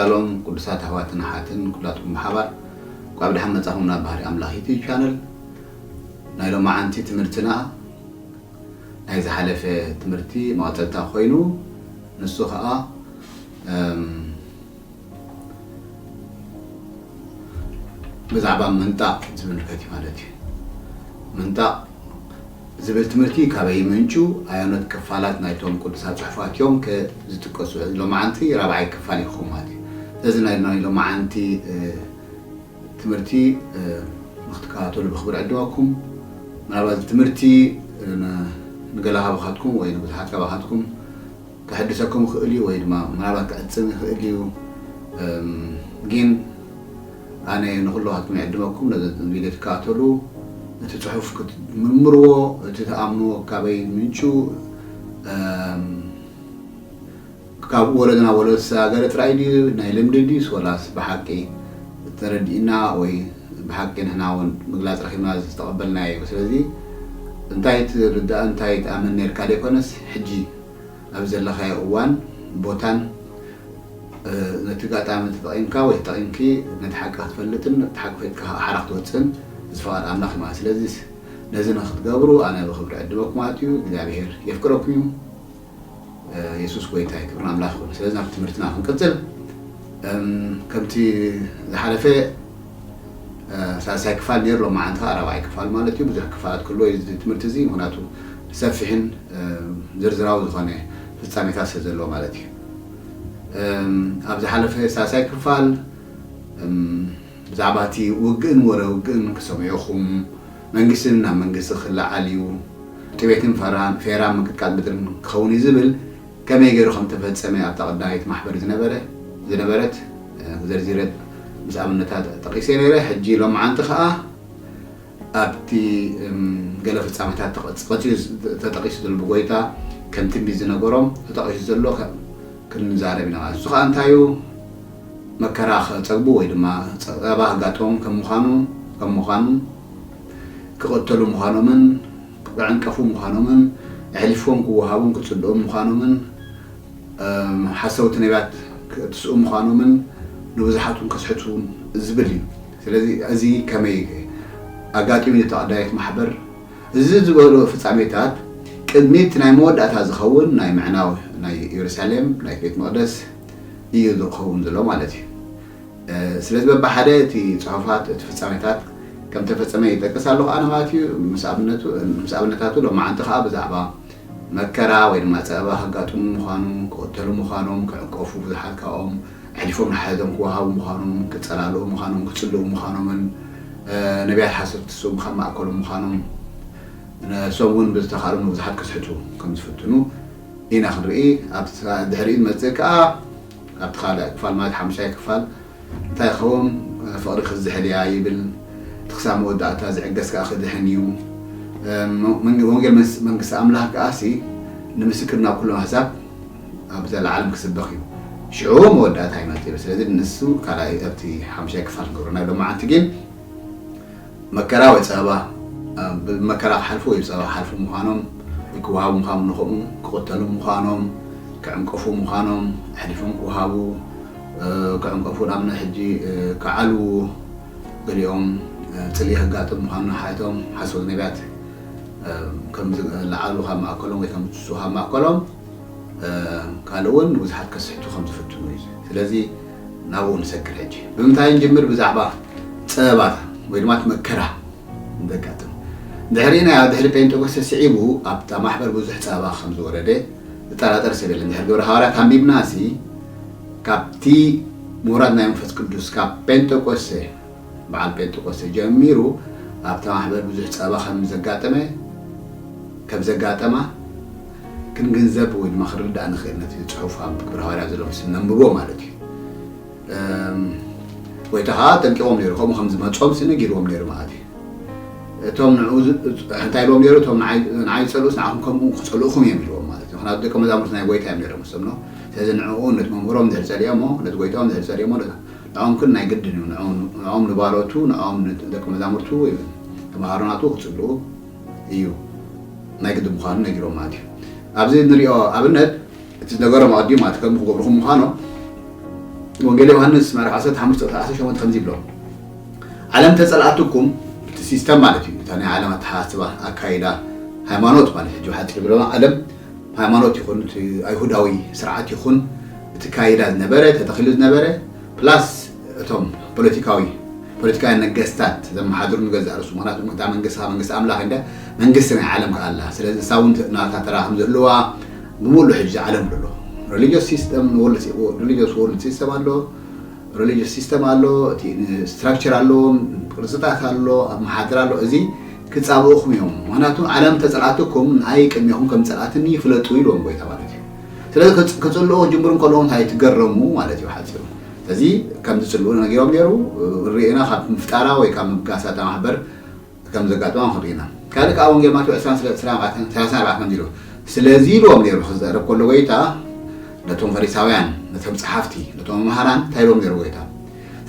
ሻሎም ቅዱሳት ኣሕዋትን ኣሓትን ኩላትኩም ብሓባር፣ እንኳዕ ብደሓን መጻኹም ናብ ባህሪ ኣምላኽ ዩቲዩብ ቻነል። ናይ ሎማዓንቲ ትምህርትና ናይ ዝሓለፈ ትምህርቲ መቐጸልታ ኮይኑ፣ ንሱ ኸኣ፣ እም፣ ብዛዕባ ምንጣቕ ዝምልከት እዩ ማለት እዩ። ምንጣቕ ዝብል ትምህርቲ ካበይ ምንጩ፣ ኣየኖት ክፋላት ናይቶም ቅዱሳት ጽሑፋት እዮም ከ ዝጥቀሱ? ሎማዓንቲ ራብዓይ ክፋል ይኸውን ማለት እዩ። ስለዚ ናይ፣ ናይ ሎማዓንቲ፣ እ፣ ትምህርቲ፣ እ፣ ንክትከታተሉ ብኽብሪ ዕድመኩም። ምናልባት ትምህርቲ፣ እ፣ ን-፣ ንገለ ካባኻትኩም ወይ ንብዙሓት ካባኻትኩም ከሐድሰኩም ይኽእል እዩ ወይ ድማ ምናልባት ክዕጽም ይኽእል እዩ። እም፣ ግን ኣነ ንኹልኻትኩም ይዕድመኩም፣ ነዚ ቪድዮ ትከታተሉ፣ እቲ ጽሑፍ ክትምርምርዎ፣ እቲ ትኣምንዎ ካበይ ምንጩ፣ እም፣ ካብ ወለዶ ናብ ወለዶ ዝተሰጋገረ ጥራይ ድዩ፣ ናይ ልምዲ ድዩስ ወላስ ብሓቂ ተረዲእና ወይ ብሓቂ ንሕና እውን ምግላጽ ረኺብና ዝተቐበልናዮ እዩ? ስለዚ እንታይ ትርዳእ፣ እንታይ ትኣምን ኔርካ ዘይኮነስ፣ ሕጂ ኣብ ዘለኻዮ እዋን፣ ቦታን፣ እ፣ ነቲ ኣጋጣሚ ተጠቒምካ ወይ ተጠቒምኪ ነቲ ሓቂ ክትፈልጥን ነቲ ሓቂ ፈሊጥካ ሓራ ክትወጽእን እዚ ፍቓድ ኣምላኽ እዩ ማለት። ስለዚ ነዚ ንክትገብሩ ኣነ ብኽብሪ ዕድመኩም ማለት እዩ። እግዚኣብሔር የፍቅረኩም እዩ። እ፣ የሱስ ጎይታ እዩ። ክብሪ ንኣምላኽ ይኹን። ስለዚ ናብ ትምህርትና ክንቅጽል፣ እም፣ ከምቲ ዝሓለፈ፣ እ፣ ሳልሳይ ክፋል ነይሩ፣ ሎማዓንቲ ኸኣ ራብዓይ ክፋል ማለት እዩ። ብዙሕ ክፋላት ክህልዎ እዩ እዚ ትምህርቲ እዚ፣ ምኽንያቱ ሰፊሕን፣ እ፣ ዝርዝራዊ ዝኾነ ፍጻሜታት ስለ ዘለዎ ማለት እዩ። እም፣ ኣብ ዝሓለፈ ሳልሳይ ክፋል፣ እም፣ ብዛዕባ እቲ ውግእን ወረ ውግእን ክሰምዑኹም፣ መንግስትን ናብ መንግስቲ ክለዓል እዩ፣ ጥቤትን ፈራን፣ ፌራን ምንቅጥቃጥ ምድርን ክኸውን እዩ ዝብል ከመይ ገይሩ ከም ተፈጸመ ኣብታ ቀዳመይቲ ማሕበር ዝነበረ፣ ዝነበረት፣ እ፣ ዘርዚረ ምስ ኣብነታት ጠቒሰ ነይረ። ሕጂ ሎማዓንቲ ኸኣ ኣብቲ፣ እም፣ ገለ ፍጻሜታት ተቐጽ-፣ ቀጺሉ ዝ-፣ ተጠቒሱ ዘሎ ብጎይታ ከም ትንቢት ዝነገሮም ተጠቒሱ ዘሎ ከ-፣ ክንዛረብ ኢና ማለት እዩ። እሱ ኸኣ እንታይ እዩ? መከራ ኸጸግቡ ወይ ድማ ጸበባ ከጋጥሞም ከም ምዃኑ፣ ከም ምዃኑ፣ ክቕተሉ ምዃኖምን፣ ክዕንቀፉ ምዃኖምን፣ ኣሕሊፎም ክወሃቡን ክጽልኡ ምዃኖምን፣ እም፣ ሓሰውቲ ነቢያት ክትስኡ ምዃኖምን ንብዙሓት እውን ከስሕቱ ዝብል እዩ። ስለዚ እዚ ከመይ ኣጋጢሙ እዩ? ተቐዳየት ማሕበር እዚ ዝበሎ ፍጻሜታት ቅድሚ እቲ ናይ መወዳእታ ዝኸውን ናይ ምዕናው ናይ ኢየሩሳሌም ናይ ቤት መቕደስ እዩ ዝኸውን ዘሎ ማለት እዩ። እ፣ ስለዚ በብሓደ እቲ ጽሑፋት፣ እቲ ፍጻሜታት ከም ተፈጸመ ይጠቅስ ኣለኹ ኣነ ማለት እዩ። ምስ ኣብነቱ፣ ምስ ኣብነታቱ ሎማዓንቲ ከኣ ብዛዕባ መከራ ወይ ድማ ጸበባ ከጋጥሙ ምዃኑ፣ ክቕተሉ ምዃኖም፣ ክዕንቀፉ፣ ብዙሓት ካብኦም ኣሕሊፎም ንሓሶት ክወሃቡ ምዃኖም፣ ክጸላልኡ ምዃኖም፣ ክጽልኡ ምዃኖምን፣ እ፣ ነቢያት ሓሶት ክስኡ ካብ ማእከሎም ምዃኖም፣ ነሶም እውን ብዝተኻእሎም ንብዙሓት ከስሕቱ ከም ዝፍትኑ ኢና ክንርኢ። ኣብ ድሕሪኡ ንመጽእ ከኣ ኣብቲ ካልእ ክፋል ማለት ሓሙሻይ ክፋል እንታይ ይኸውን? ፍቕሪ ክትዝሕል እያ ይብል። እቲ ክሳብ መወዳእታ ዝዕገስ ከኣ ክድሕን እዩ። እም፣ መንግ-፣ ወንጌል መንስ-፣ መንግስቲ ኣምላኽ ከኣሲ ንምስክር ናብ ኩሎም ኣህዛብ ኣብ ዘለዓለም ክስበኽ እዩ። ሽዑ መወዳእታ ይመጽእ ይብል። ስለዚ ንሱ ካልኣይ ኣብቲ ሓሙሻይ ክፋል ንገብሮ። ናይ ሎማዓንቲ ግን መከራ ወይ ጸበባ፣ እ፣ ብመከራ ክሓልፉ ወይ ብጸበባ ክሓልፉ ምዃኖም፣ ክወሃቡ ምዃኖም፣ ንኸምኡ ክቕተሉ ምዃኖም፣ ክዕንቀፉ ምዃኖም፣ ኣሕሊፎም ክወሃቡ፣ እ፣ ክዕንቀፉ፣ ንኣብነት ሕጂ፣ እ፣ ክዓልዉ፣ ገሊኦም፣ እ፣ ጽልኢ ከጋጥም ምዃኑ ንሓቶም ሓሶት ነቢያት፣ እ፣ ከም ዝለዓሉ ካብ ማእከሎም ወይ ከም ዝትስኡ ካብ ማእከሎም፣ እ፣ ካልእ እውን ንብዙሓት ከስሕቱ ከም ዝፍትኑ እዩ። ስለዚ ናብኡ ንሰግር ሕጂ። ብምንታይ ንጅምር? ብዛዕባ ጸበባታ ወይ ድማ እቲ መከራ እንተጋጥም። ድሕሪ ናይ፣ ድሕሪ ጴንጠቆስተ ስዒቡ ኣብታ ማሕበር ብዙሕ ጸበባ ከም ዝወረደ ዝጠራጠር ሰብ የለን። ድሕሪ ግብረ ሃዋርያት ኣንቢብናሲ ካብቲ ምውራድ ናይ መንፈስ ቅዱስ ካብ ጴንጠቆስተ በዓል ጴንጠቆስተ ጀሚሩ ኣብታ ማሕበር ብዙሕ ጸባ ከም ዘጋጠመ፣ ከም ዘጋጠማ ክንግንዘብ ወይ ድማ ክንርዳእ ንኽእል፣ ነቲ ጽሑፍ ኣብ ግብረ ሃዋርያት ዘሎ ምስ ነንብቦ ማለት እዩ። እም፣ ጎይታ ኸኣ ጠንቂቖም ነይሩ፣ ከምኡ ከም ዝመጾም ሲ ነጊርዎም ነይሩ ማለት እዩ። እቶም ንዕኡ ዝ-፣ እንታይ ኢልዎም ነይሩ? እቶም ንዓይ፣ ንዓይ ዝጸልኡስ ንዓኹም ከምኡ ክጸልኡኹም እዮም ኢልዎም ማለት እዩ። ምኽንያቱ ደቀ መዛሙርቲ ናይ ጎይታ እዮም ነይሮም እሶም ነው። ስለዚ ንዕኡ ነቲ መምህሮም እንድሕር ጸሊኦሞ፣ ነቲ ጎይታኦም እንድሕር ጸሊኦሞ፣ ንዕኦም ግን ናይ ግድን እዩ። ንዕኦም፣ ንዕኦም ንባሮቱ፣ ንዕኦም ንደቂ መዛሙርቱ ወይ ተምሃሮ ናቱ ክጽልኡ እዩ ናይ ግድን ምዃኑ ነጊሮም ማለት እዩ። ኣብዚ ንሪኦ ኣብነት እቲ ዝነገሮም ኣቐዲሙ ማለት ከም ክገብርኹም ምዃኖም ወንጌል ዮሃንስ ምዕራፍ ዓሰርተ ሓሙሽተ ቁጽሪ ዓሰርተ ሸሞንተ ከምዚ ይብሎ፣ ዓለም ተጸልኣትኩም፣ እቲ ሲስተም ማለት እዩ፣ እታ ናይ ዓለም ኣተሓሳስባ፣ ኣካይዳ፣ ሃይማኖት ማለት ሕጂ ሓጺር ብሎ ዓለም ሃይማኖት ይኹን እቲ ኣይሁዳዊ ስርዓት ይኹን እቲ ካይዳ ዝነበረ ተተኺሉ ዝነበረ ፕላስ እቶም ፖለቲካዊ ፖለቲካውያን ነገስታት ዘመሓድሩ ንገዛእ ርእሱ ምክንያቱ እታ መንግስቲ መንግስቲ ኣምላኽ እንደ መንግስቲ ናይ ዓለም ከኣላ ስለዚ እሳ እውን ናታ ተራ ከም ዘለዋ ብምሉ ሕጂ ዓለም ኣሎ religious system religious world system ኣሎ religious system ኣሎ እቲ structure ኣሎ ቅርፅታት ኣሎ ኣመሓድራ ኣሎ እዚ ክፃብእኹም እዮም ምክንያቱ ዓለም ተፀልኣትኩም ንኣይ ቅድሚኹም ከም ፀልኣትኒ ይፍለጡ ኢልዎም ጎይታ ማለት እዩ ስለዚ ክፅልኡ ክጅምሩ ከለዉ እንታይ ትገረሙ ማለት እዩ ሓፂሩ እዚ ከም ዝፅልኡ ነጊሮም ነይሩ ርኢና ካብ ምፍጣራ ወይ ካብ ምብጋሳ እታ ማሕበር ከም ዘጋጥሞም ክንርኢ ኢና። ካልእ ከኣ ወንጌል ማቴዎስ ዕስራን ሰላሳን ኣርባዕተን ከምዚ ኢሉ ስለዚ ኢልዎም ነይሩ ክዛረብ ከሎ ጎይታ ነቶም ፈሪሳውያን ነቶም ጸሓፍቲ ነቶም መምሃራን እንታይ ኢልዎም ነይሩ ጎይታ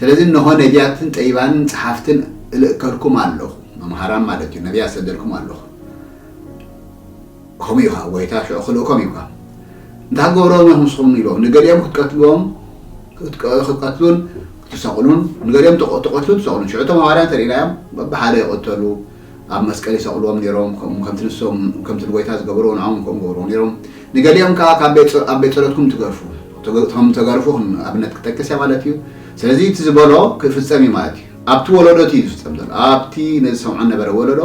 ስለዚ እንሆ ነቢያትን ጠቢባንን ጸሓፍትን እልእከልኩም ኣለኹ መምሃራን ማለት እዩ ነቢያት ሰደልኩም ኣለኹ ከምኡ እዩ ከዓ ጎይታ ሽዑ ክልእኮም እዩ ከዓ እንታይ ክገብርዎም ኢኹም ንስኹም ኢልዎም ንገሊኦም ክትቀትልዎም ክትቀትሉን ክትሰቕሉን ንገሊኦም ትቐትሉን ትሰቕሉን ሽዑ እቶም ሃዋርያ እንተርኢናዮም በብሓደ ይቐተሉ ኣብ መስቀል ይሰቕልዎም ነይሮም ከምኡ ከምቲ ንሶም ከምቲ ንጎይታ ዝገበርዎ ንዖም ከምኡ ገብርዎ ነይሮም ንገሊኦም ከዓ ካብ ቤት ጸ- ኣብ ቤት ጸሎትኩም ትገርፉ ተገ- ከም ተገርፉ ክን- ኣብነት ክጠቅስ እያ ማለት እዩ ስለዚ እቲ ዝበሎ ክፍጸም እዩ ማለት እዩ ኣብቲ ወለዶ እቲ እዩ ዝፍጸም ዘሎ ኣብቲ ነዚ ሰምዖ ነበረ ወለዶ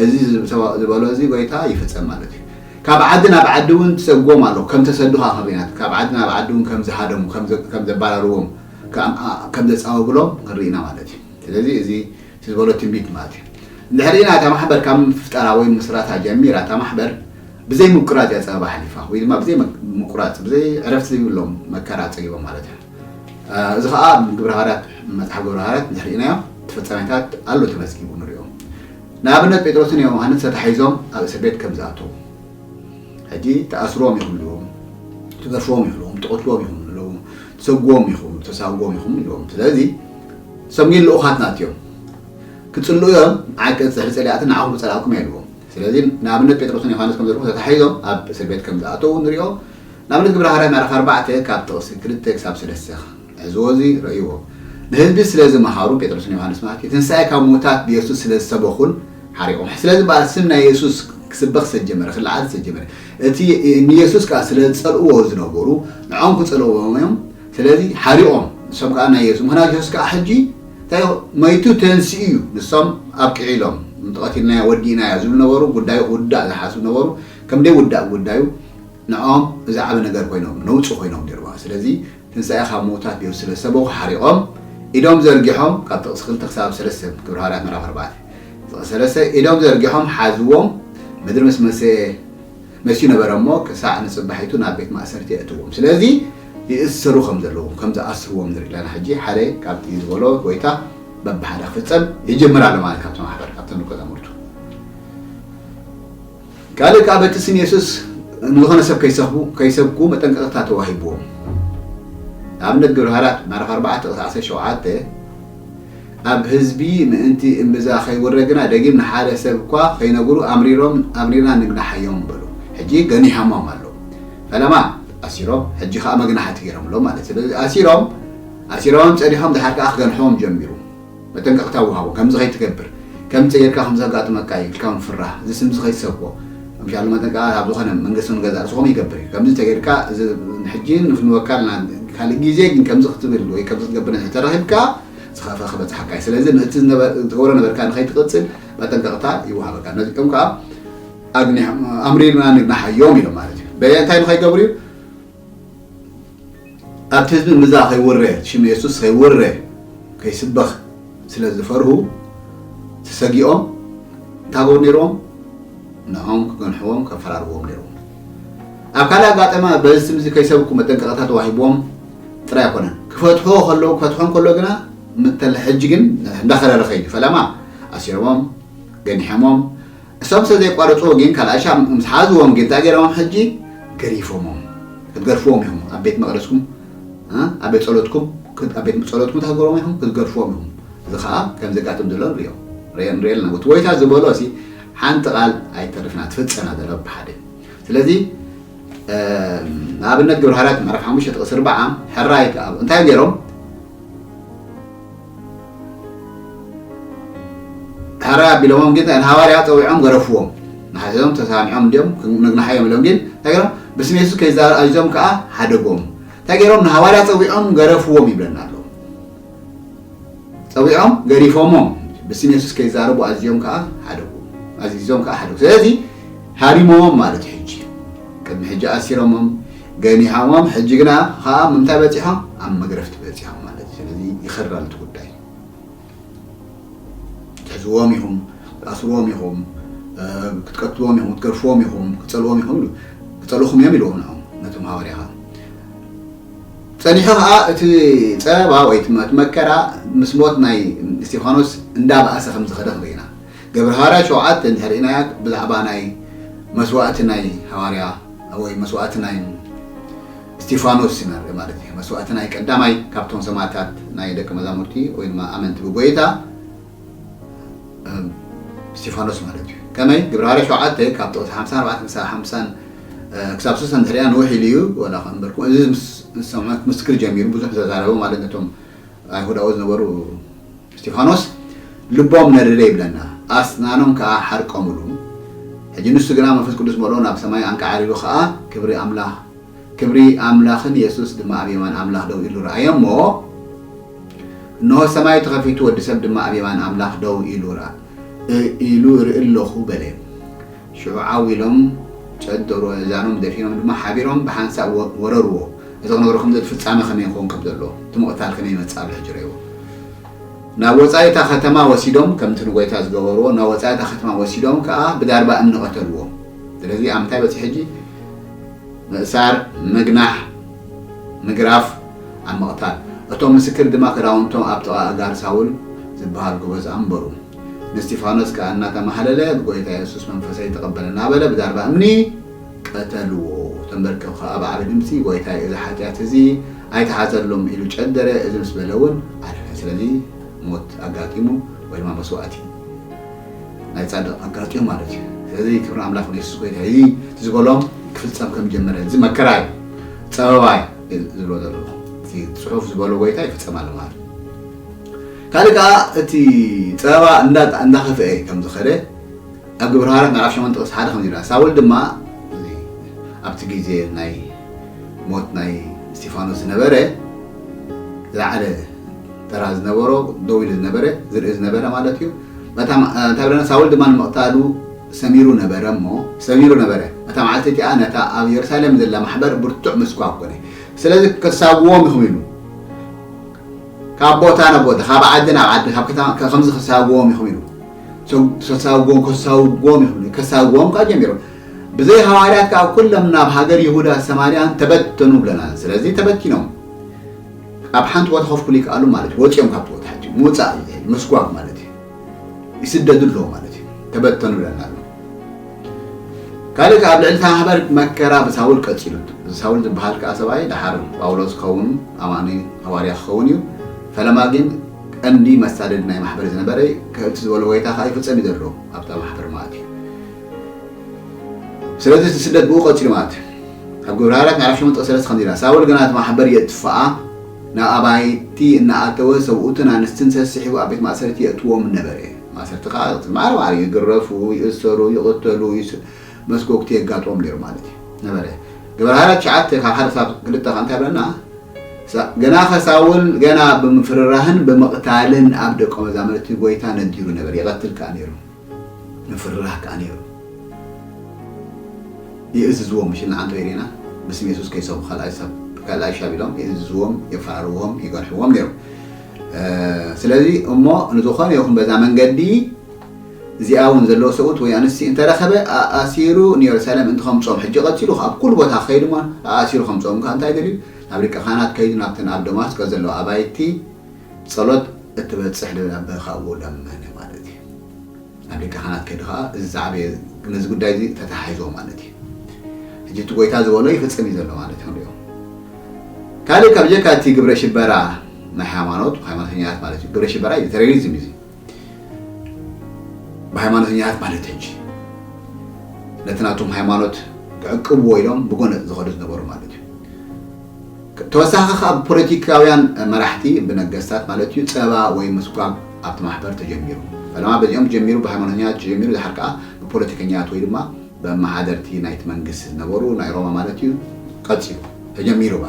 እዚ ዝተባ- ዝበሎ እዚ ጎይታ ይፍጸም ማለት እዩ ካብ ዓዲ ናብ ዓዲ እውን ትሰጎም ኣለኹ ከም ተሰዱ ከዓ ክንርኢና ካብ ዓዲ ናብ ዓዲ እውን ከም ዝሃደሙ ከም ዘ- ከም ዘባረርዎም ከም- ኣ- ከም ዘፃወብሎም ክንርኢና ማለት እዩ ስለዚ እዚ እቲ ዝበሎ ትንቢት ማለት እዩ እንድሕር ኢና እታ ማሕበር ካብ ምፍጠራ ወይ ምስራታ ጀሚራ እታ ማሕበር ብዘይ ምቁራፅ እያ ፀበባ ሓሊፋ ወይ ድማ ብዘይ መ- ምቁራፅ ብዘይ ዕረፍቲ ዘይብሎም መከራ ፀጊቦም ማለት እዩ እ፣ እዚ ከዓ ግብረ ሃዋርያት መፅሓፍ ግብረ ሃዋርያት እንድሕር ኢናዮ እቲ ፍፃሜታት ኣሎ ተመዝጊቡ ንሪኦ ንኣብነት ጴጥሮስን ዮሃንስ ተታሒዞም ኣብ እስር ቤት ከም ዝኣተዉ ሕጂ ተኣስርዎም ይኽእሉ እዮም ትገርፍዎም ይኽእሉ እዮም ትቐትልዎም ይኽእሉ ኣለዉ ትሰግዎም ይኽእሉ ተሳግዎም ይኽእሉ እዮም ስለዚ እሶም ግን ልኡኻት ናትዮም ክጽልኡ እዮም ንዓይ ክጽሕሪ ጸሊኣትን ንዓኹም ክጸላእኩም የልዎም ስለዚ ንኣብነት ጴጥሮስን ዮሃንስ ከም ዘለኹ ተታሒዞም ኣብ እስር ቤት ከም ዝኣተዉ ንሪኦ ንኣብነት ግብረ ሃዋርያት ምዕራፍ ኣርባዕተ ካብ ጥቕሲ ክልተ ክሳብ ሰለስተ ሕዝዎ እዚ ረእይዎ ንህዝቢ ስለ ዝመሃሩ ጴጥሮስን ዮሃንስ ማለት እዩ ትንሳኤ ካብ ምዉታት ብየሱስ ስለ ዝሰበኹን ሓሪቖም ስለዚ በኣል ስም ናይ የሱስ ክስበኽ ዝተጀመረ ክለዓል ዝተጀመረ እቲ ንየሱስ ከዓ ስለ ዝፀልእዎ ዝነበሩ ንዖም ክፀልእዎም እዮም ስለዚ ሓሪቖም ንሶም ከዓ ናይ የሱስ ምክንያቱ የሱስ ከዓ ሕጂ እንታይ መይቱ ተንስኡ እዩ ንሶም ኣብቅዒሎም ምጥቐቲልናዮ ወዲእናዮ ዝብሉ ነበሩ ጉዳዩ ክውዳእ ዝሓስቡ ነበሩ ከም ደይ ውዳእ ጉዳዩ ንዖም እዚ ዓበ ነገር ኮይኖም ነውፂ ኮይኖም ነይሩ ስለዚ ትንሳኤ ካብ ምዉታት ድዮም ስለ ዝሰበኹ ሓሪቖም ኢዶም ዘርጊሖም ካብ ጥቕሲ ክልተ ክሳብ ሰለስተ ግብረ ሃዋርያት ምዕራፍ ኣርባዕተ ጥቕሲ ሰለስተ ኢዶም ዘርጊሖም ሓዝዎም ምድሪ ምስ መሰ መስዩ ነበረ እሞ ክሳዕ ንፅባሒቱ ናብ ቤት ማእሰርቲ የእትዎም ስለዚ ይእሰሩ ከም ዘለዉ ከም ዝኣስርዎም ንርኢ ኣለና ሕጂ ሓደ ካብቲ ዝበሎ ጎይታ በብሓደ ክፍፀም ይጅምር ኣሎ ማለት ካብቲ ማሕበር ካብቶም ደቀ መዛሙርቱ ካልእ ከዓ በቲ ስም የሱስ ንዝኾነ ሰብ ከይሰኽቡ ከይሰብኩ መጠንቀቕታ ተዋሂብዎም ንኣብነት ግብረ ሃዋርያት ምዕራፍ ኣርባዕተ ጥቕሲ ዓሰርተ ሸውዓተ ኣብ ህዝቢ ምእንቲ እምብዛ ከይውረ ግና ደጊም ንሓደ ሰብ እኳ ከይነግሩ ኣምሪሮም ኣምሪርና ንግናሓዮም በሉ ሕጂ ገኒሖሞም ኣለዉ ፈለማ ኣሲሮም ሕጂ ከዓ መግናሕቲ ገይሮምሎም ማለት ስለዚ ኣሲሮም ኣሲሮም ፀኒሖም ድሓር ከዓ ክገንሖም ጀሚሩ መጠንቀቕታ ወሃቦ ከምዚ ከይትገብር ከምዚ ጌርካ ከምዚ ከጋጥመካ እዩ ኢልካ ምፍራህ እዚ ስምዚ ከይትሰብኮ ምሻሉ መጠንቀቕታ ኣብ ዝኾነ መንግስቲ ንገዛእ ርእስኹም ይገብር እዩ ከምዚ እንተጌርካ እዚ ሕጂ ንክንወካልና ካልእ ግዜ ግን ከምዚ ክትብል ወይ ከምዚ ክትገብር ተረኺብካ ዝኸፈ ክበፅሓካ እዩ ስለዚ ነቲ ዝገበሮ ነበርካ ንኸይትቕፅል መጠንቀቕታ ይወሃበካ ነዚኦም ከዓ ኣግኒሖም ኣምሪርና ንግናሓዮም ኢሎም ማለት እዩ በየ እንታይ ንኸይገብሩ እዩ ኣብቲ ህዝቢ ምዛ ከይውረ ሽም የሱስ ከይውረ ከይስበኽ ስለ ዝፈርሁ ተሰጊኦም እንታይ ገበሩ ነይርዎም ንዖም ክገንሕዎም ከፈራርዎም ነይርዎም ኣብ ካልእ ኣጋጠማ በዚ ስምዚ ከይሰብኩ መጠንቀቕታ ተዋሂብዎም ጥራይ ኣይኮነን ክፈትሖ ከለዉ ክፈትሖም ከሎ ግና ምተለ ሕጂ ግን እንዳኸረረ ከይዱ ፈለማ ኣሲሮሞም ገኒሖሞም እሶም ስለ ዘይቋረፅዎ ግን ካልኣሻ ምስ ሓዝዎም ግን እንታይ ገይሮሞም ሕጂ ገሪፎሞም ክትገርፍዎም ኢኹም ኣብ ቤት መቅደስኩም ኣብ ቤት ጸሎትኩም ኣብ ቤት ጸሎትኩም እንታይ ገይሮም ኢኹም ክትገርፍዎም ኢኹም እዚ ከዓ ከም ዘጋጥም ዘሎ ንሪኦ ንሪኦ ኣለና እቲ ጎይታ ዝበሎ ሲ ሓንቲ ቃል ኣይተርፍና ትፍፀና ዘሎ ብሓደ ስለዚ ንኣብነት ግብረ ሃዋርያት ምዕራፍ ሓሙሽተ ጥቕሲ ኣርብዓ ሕራይ ከኣ እንታይ ገይሮም? ሕራይ ኣቢሎሞም ግን ንሃዋርያ ጸዊዖም ገረፍዎም። ንሓዘዞም ተሰማሚዖም እንዲዮም ነግንሓዮም ኢሎም ግን እንታይ ገይሮም? ብስም የሱስ ከይዛረቡ ኣዚዞም ከኣ ሓደግዎም። እንታይ ገይሮም? ንሃዋርያ ጸዊዖም ገረፍዎም ይብለና ኣሎ። ጸዊዖም ገሪፎሞም ብስም የሱስ ከይዛረቡ ኣዚዞም ከኣ ሓደጉ ኣዚዞም ከኣ ሓደጉ። ስለዚ ሃሪሞም ማለት እዩ። ሕጂ ቅድሚ ሕጂ ኣሲሮሞም ገኒሖሞም፣ ሕጂ ግና ከኣ ምንታይ በጺሖም? ኣብ መግረፍቲ በጺሖም ማለት እዩ። ስለዚ ይኸራል እቲ ጉዳይ። ትሕዝዎም ኢኹም፣ ትኣስርዎም ኢኹም፣ ክትቀትልዎም ኢኹም፣ ክትገርፍዎም ኢኹም፣ ክትጸልዎም ኢኹም ኢሉ ክጸልኹም እዮም ኢልዎም ንዖም ነቶም ሃዋርያ ከኣ ጸኒሑ ከኣ እቲ ጸበባ ወይ እቲ መከራ ምስ ሞት ናይ እስቲፋኖስ እንዳበኣሰ ከም ዝኸደ ክንርኢ ኢና። ግብረ ሃዋርያ ሸውዓተ እንድሕር ርኢናያ ብዛዕባ ናይ መስዋእቲ ናይ ሃዋርያ ወይ መስዋእቲ ናይ እስቲፋኖስ ኢና ንርኢ ማለት እዩ። መስዋእቲ ናይ ቀዳማይ ካብቶም ሰማዕታት ናይ ደቂ መዛሙርቲ ወይ ድማ ኣመንቲ ብጎይታ እስቲፋኖስ ማለት እዩ። ከመይ ግብረ ሃዋርያ ሸውዓተ ካብ ጥቕሲ ሓምሳን ኣርባዕተን ክሳብ ሓምሳን ክሳብ ስሳን ድሕሪኣ ንውሕ ኢሉ እዩ ወላ ከ እምበርኩም እዚ ምስ ዝሰምዖ ክምስክር ጀሚሩ ብዙሕ ዝተዛረበ ማለት ነቶም ኣይሁዳዊ ዝነበሩ እስቲፋኖስ ልቦም ነደደ ይብለና ኣስናኖም ከዓ ሓርቆምሉ ሕጂ ንሱ ግና መንፈስ ቅዱስ መልኦ ናብ ሰማይ ኣንቃዓሪሩ ከዓ ክብሪ ኣምላኽ ክብሪ ኣምላኽን የሱስ ድማ ኣብ የማን ኣምላኽ ደው ኢሉ ረኣየ እሞ እንሆ ሰማይ ተኸፊቱ ወዲ ሰብ ድማ ኣብ የማን ኣምላኽ ደው ኢሉ ርኣ ኢሉ ርኢ ኣለኹ በለ። ሽዑ ዓው ኢሎም ጨደሩ፣ ኣእዛኖም ደፊኖም ድማ ሓቢሮም ብሓንሳእ ወረርዎ። እዚ ክነግረኩም ዘል ፍጻሜ ከመይ ክኸውን ከም ዘለዎ፣ እቲ ምቕታል ከመይ ይመጽእ ኣሎ ሕጂ ርእይዎ። ናብ ወጻኢ እታ ከተማ ወሲዶም፣ ከምቲ ንጎይታ ዝገበርዎ፣ ናብ ወጻኢ እታ ከተማ ወሲዶም ከኣ ብዳርባ እምኒ ቀተልዎ። ስለዚ ኣብ ምንታይ በጺሑ ሕጂ? ምእሳር፣ ምግናሕ፣ ምግራፍ፣ ኣብ ምቕታል። እቶም ምስክር ድማ ክዳውንቶም ኣብ ጥቓ ኣእጋር ሳውል ዝበሃል ጎበዝ ኣንበሩ። ንእስጢፋኖስ ከኣ እናተማህለለ ብጎይታ የሱስ መንፈሰይ ተቐበል እናበለ ብዛርባ እምኒ ቀተልዎ። ተንበርኪኹ ከኣ ብዓቢ ድምጺ ጎይታይ እዚ ሓጢኣት እዚ ኣይትሓዘሎም ኢሉ ጨደረ። እዚ ምስ በለ እውን ዓረፈ። ስለዚ ሞት ኣጋጢሙ ወይ ድማ መስዋእቲ ናይ ጻድቕ ኣጋጢሙ ማለት እዩ። ስለዚ ክብሪ ኣምላኽ ንየሱስ ጎይታ እዚ ዝበሎም ክፍጸም ከም ጀመረ እዚ መከራ እዩ ጸበባ እዩ ዝብሎ ዘሎ እቲ ጽሑፍ ዝበሎ ጎይታ ይፍጸም ኣሎ ማለት እዩ። ካልእ ከዓ እቲ ጸበባ እንዳኸፍአ ከም ዝኸደ ኣብ ግብረ ሃዋርያት ምዕራፍ ሸሞንተ ጥቕሲ ሓደ ከም ዝብላ ሳውል ድማ ኣብቲ ግዜ ናይ ሞት ናይ እስቲፋኖስ ዝነበረ ዝለዓለ ተራ ዝነበሮ ደው ኢሉ ዝነበረ ዝርኢ ዝነበረ ማለት እዩ። እንታይ ብለና ሳውል ድማ ንምቕታሉ ሰሚሩ ነበረ እሞ ሰሚሩ ነበረ። እታ መዓልቲ እቲኣ ነታ ኣብ የሩሳሌም ዘላ ማሕበር ብርቱዕ ምስኳብ ኮነ። ስለዚ ክሳውዎም ኢኹም ኢሉ ካብ ቦታ ናብ ቦታ ካብ ዓዲ ናብ ዓዲ ካብ ከተማ ከምዚ ክሳውዎም ኢኹም ኢሉ ክሳውዎም ክሳውዎም ኢኹም ኢሉ ከሳውዎም ከዓ ጀሚሮም። ብዘይ ሃዋርያት ከዓ ኩሎም ናብ ሃገር ይሁዳ ሰማርያን ተበተኑ ብለና። ስለዚ ተበቲኖም ኣብ ሓንቲ ቦታ ከፍኩሉ ይከኣሉ ማለት እዩ። ወፂኦም ካብቲ ቦታ ሕጂ ምውፃእ እዩ ዝብል ምስጓግ ማለት እዩ። ይስደዱ ኣለዉ ማለት እዩ። ተበተኑ ብለና ኣሎ። ካልእ ከዓ ኣብ ልዕሊ እታ ማሕበር መከራ ብሳውል ቀፂሉ። እዚ ሳውል ዝበሃል ከዓ ሰብኣይ ደሓር ጳውሎስ ክኸውን ኣማኒ ሃዋርያ ክኸውን እዩ። ፈለማ ግን ቀንዲ መሳደዲ ናይ ማሕበር ዝነበረ ከእቲ ዝበሎ ጎይታ ከዓ ይፍፀም እዩ ዘሎ ኣብታ ማሕበር ማለት እዩ። ስለዚ እቲ ስደት ብኡ ቀፂሉ ማለት እዩ። ኣብ ግብረ ሃዋርያት ምዕራፍ ሸሞንተ ጥቕሲ ሰለስተ ከምዚ ኢላ ሳውል ግና እቲ ማሕበር የጥፍኣ ናብ ኣባይቲ እናኣተወ ሰብኡትን ኣንስትን ሰሲሑ ኣብ ቤት ማእሰርቲ የእትዎም ነበረ። ማእሰርቲ ከዓ ማዕረ ማዕረ ይግረፉ፣ ይእሰሩ፣ ይቕተሉ፣ መስኮግቲ የጋጥሞም ነይሩ ማለት እዩ ነበረ። ግብረ ሃዋርያት ትሽዓተ ካብ ሓደ ክሳብ ክልተ ከዓ እንታይ ብለና? ገና ከሳውል ገና ብምፍርራህን ብምቕታልን ኣብ ደቀ መዛሙርቲ ጎይታ ነዲሩ ነበር። ይቐትል ከዓ ነይሩ። ምፍርራህ ከዓ ነይሩ። ይእዝዝዎም ምሽ ንዓንተ ኢሬና ብስም የሱስ ከይሰቡ ካልኣይ ሰብ ካልኣይ ሻብ ኢሎም ይእዝዝዎም፣ የፈራርዎም፣ ይገርሕዎም ነይሩ። ስለዚ እሞ ንዝኾነ ይኹን በዛ መንገዲ እዚኣ እውን ዘለዎ ሰብኡት ወይ ኣንስቲ እንተረኸበ ኣኣሲሩ ንየሩሳሌም እንተኸምፅኦም ሕጂ ቀፂሉ ኣብ ኩሉ ቦታ ክኸይድ እሞ ኣኣሲሩ ከምፅኦም ከዓ እንታይ ደልዩ ናብ ሊቀ ካህናት ከይዱ ናብተን ኣብ ደማስቆ ዘለዋ ኣባይቲ ጸሎት እትበጽሕ ደብዳበ ካብኡ ለመነ ማለት እዩ። ናብ ሊቀ ካህናት ከይዱ ኸዓ እዚ ዝዓበየ ነዚ ጉዳይ እዚ ተተሓሒዝዎ ማለት እዩ። ሕጂ እቲ ጎይታ ዝበሎ ይፍጽም እዩ ዘሎ ማለት እዩ። ንሪኦ ካልእ ካብ ጀካ እቲ ግብረ ሽበራ ናይ ሃይማኖት ሃይማኖተኛታት ማለት እዩ። ግብረ ሽበራ እዩ፣ ቴሮሪዝም እዩ። ብሃይማኖተኛታት ማለት ሕጂ ነቲ ናቶም ሃይማኖት ክዕቅብዎ ኢሎም ብጎነጽ ዝኸዱ ዝነበሩ ማለት እዩ። ተወሳኺ ካብ ፖለቲካውያን መራሕቲ ብነገስታት ማለት እዩ ጸባ ወይ ምስጓግ ኣብቲ ማሕበር ተጀሚሩ። ፈለማ በዚኦም ጀሚሩ፣ ብሃይማኖተኛት ተጀሚሩ፣ ድሓር ከኣ ብፖለቲከኛት ወይ ድማ ብኣመሓደርቲ ናይቲ መንግስቲ ዝነበሩ ናይ ሮማ ማለት እዩ ቀጺሉ ተጀሚሩ ባ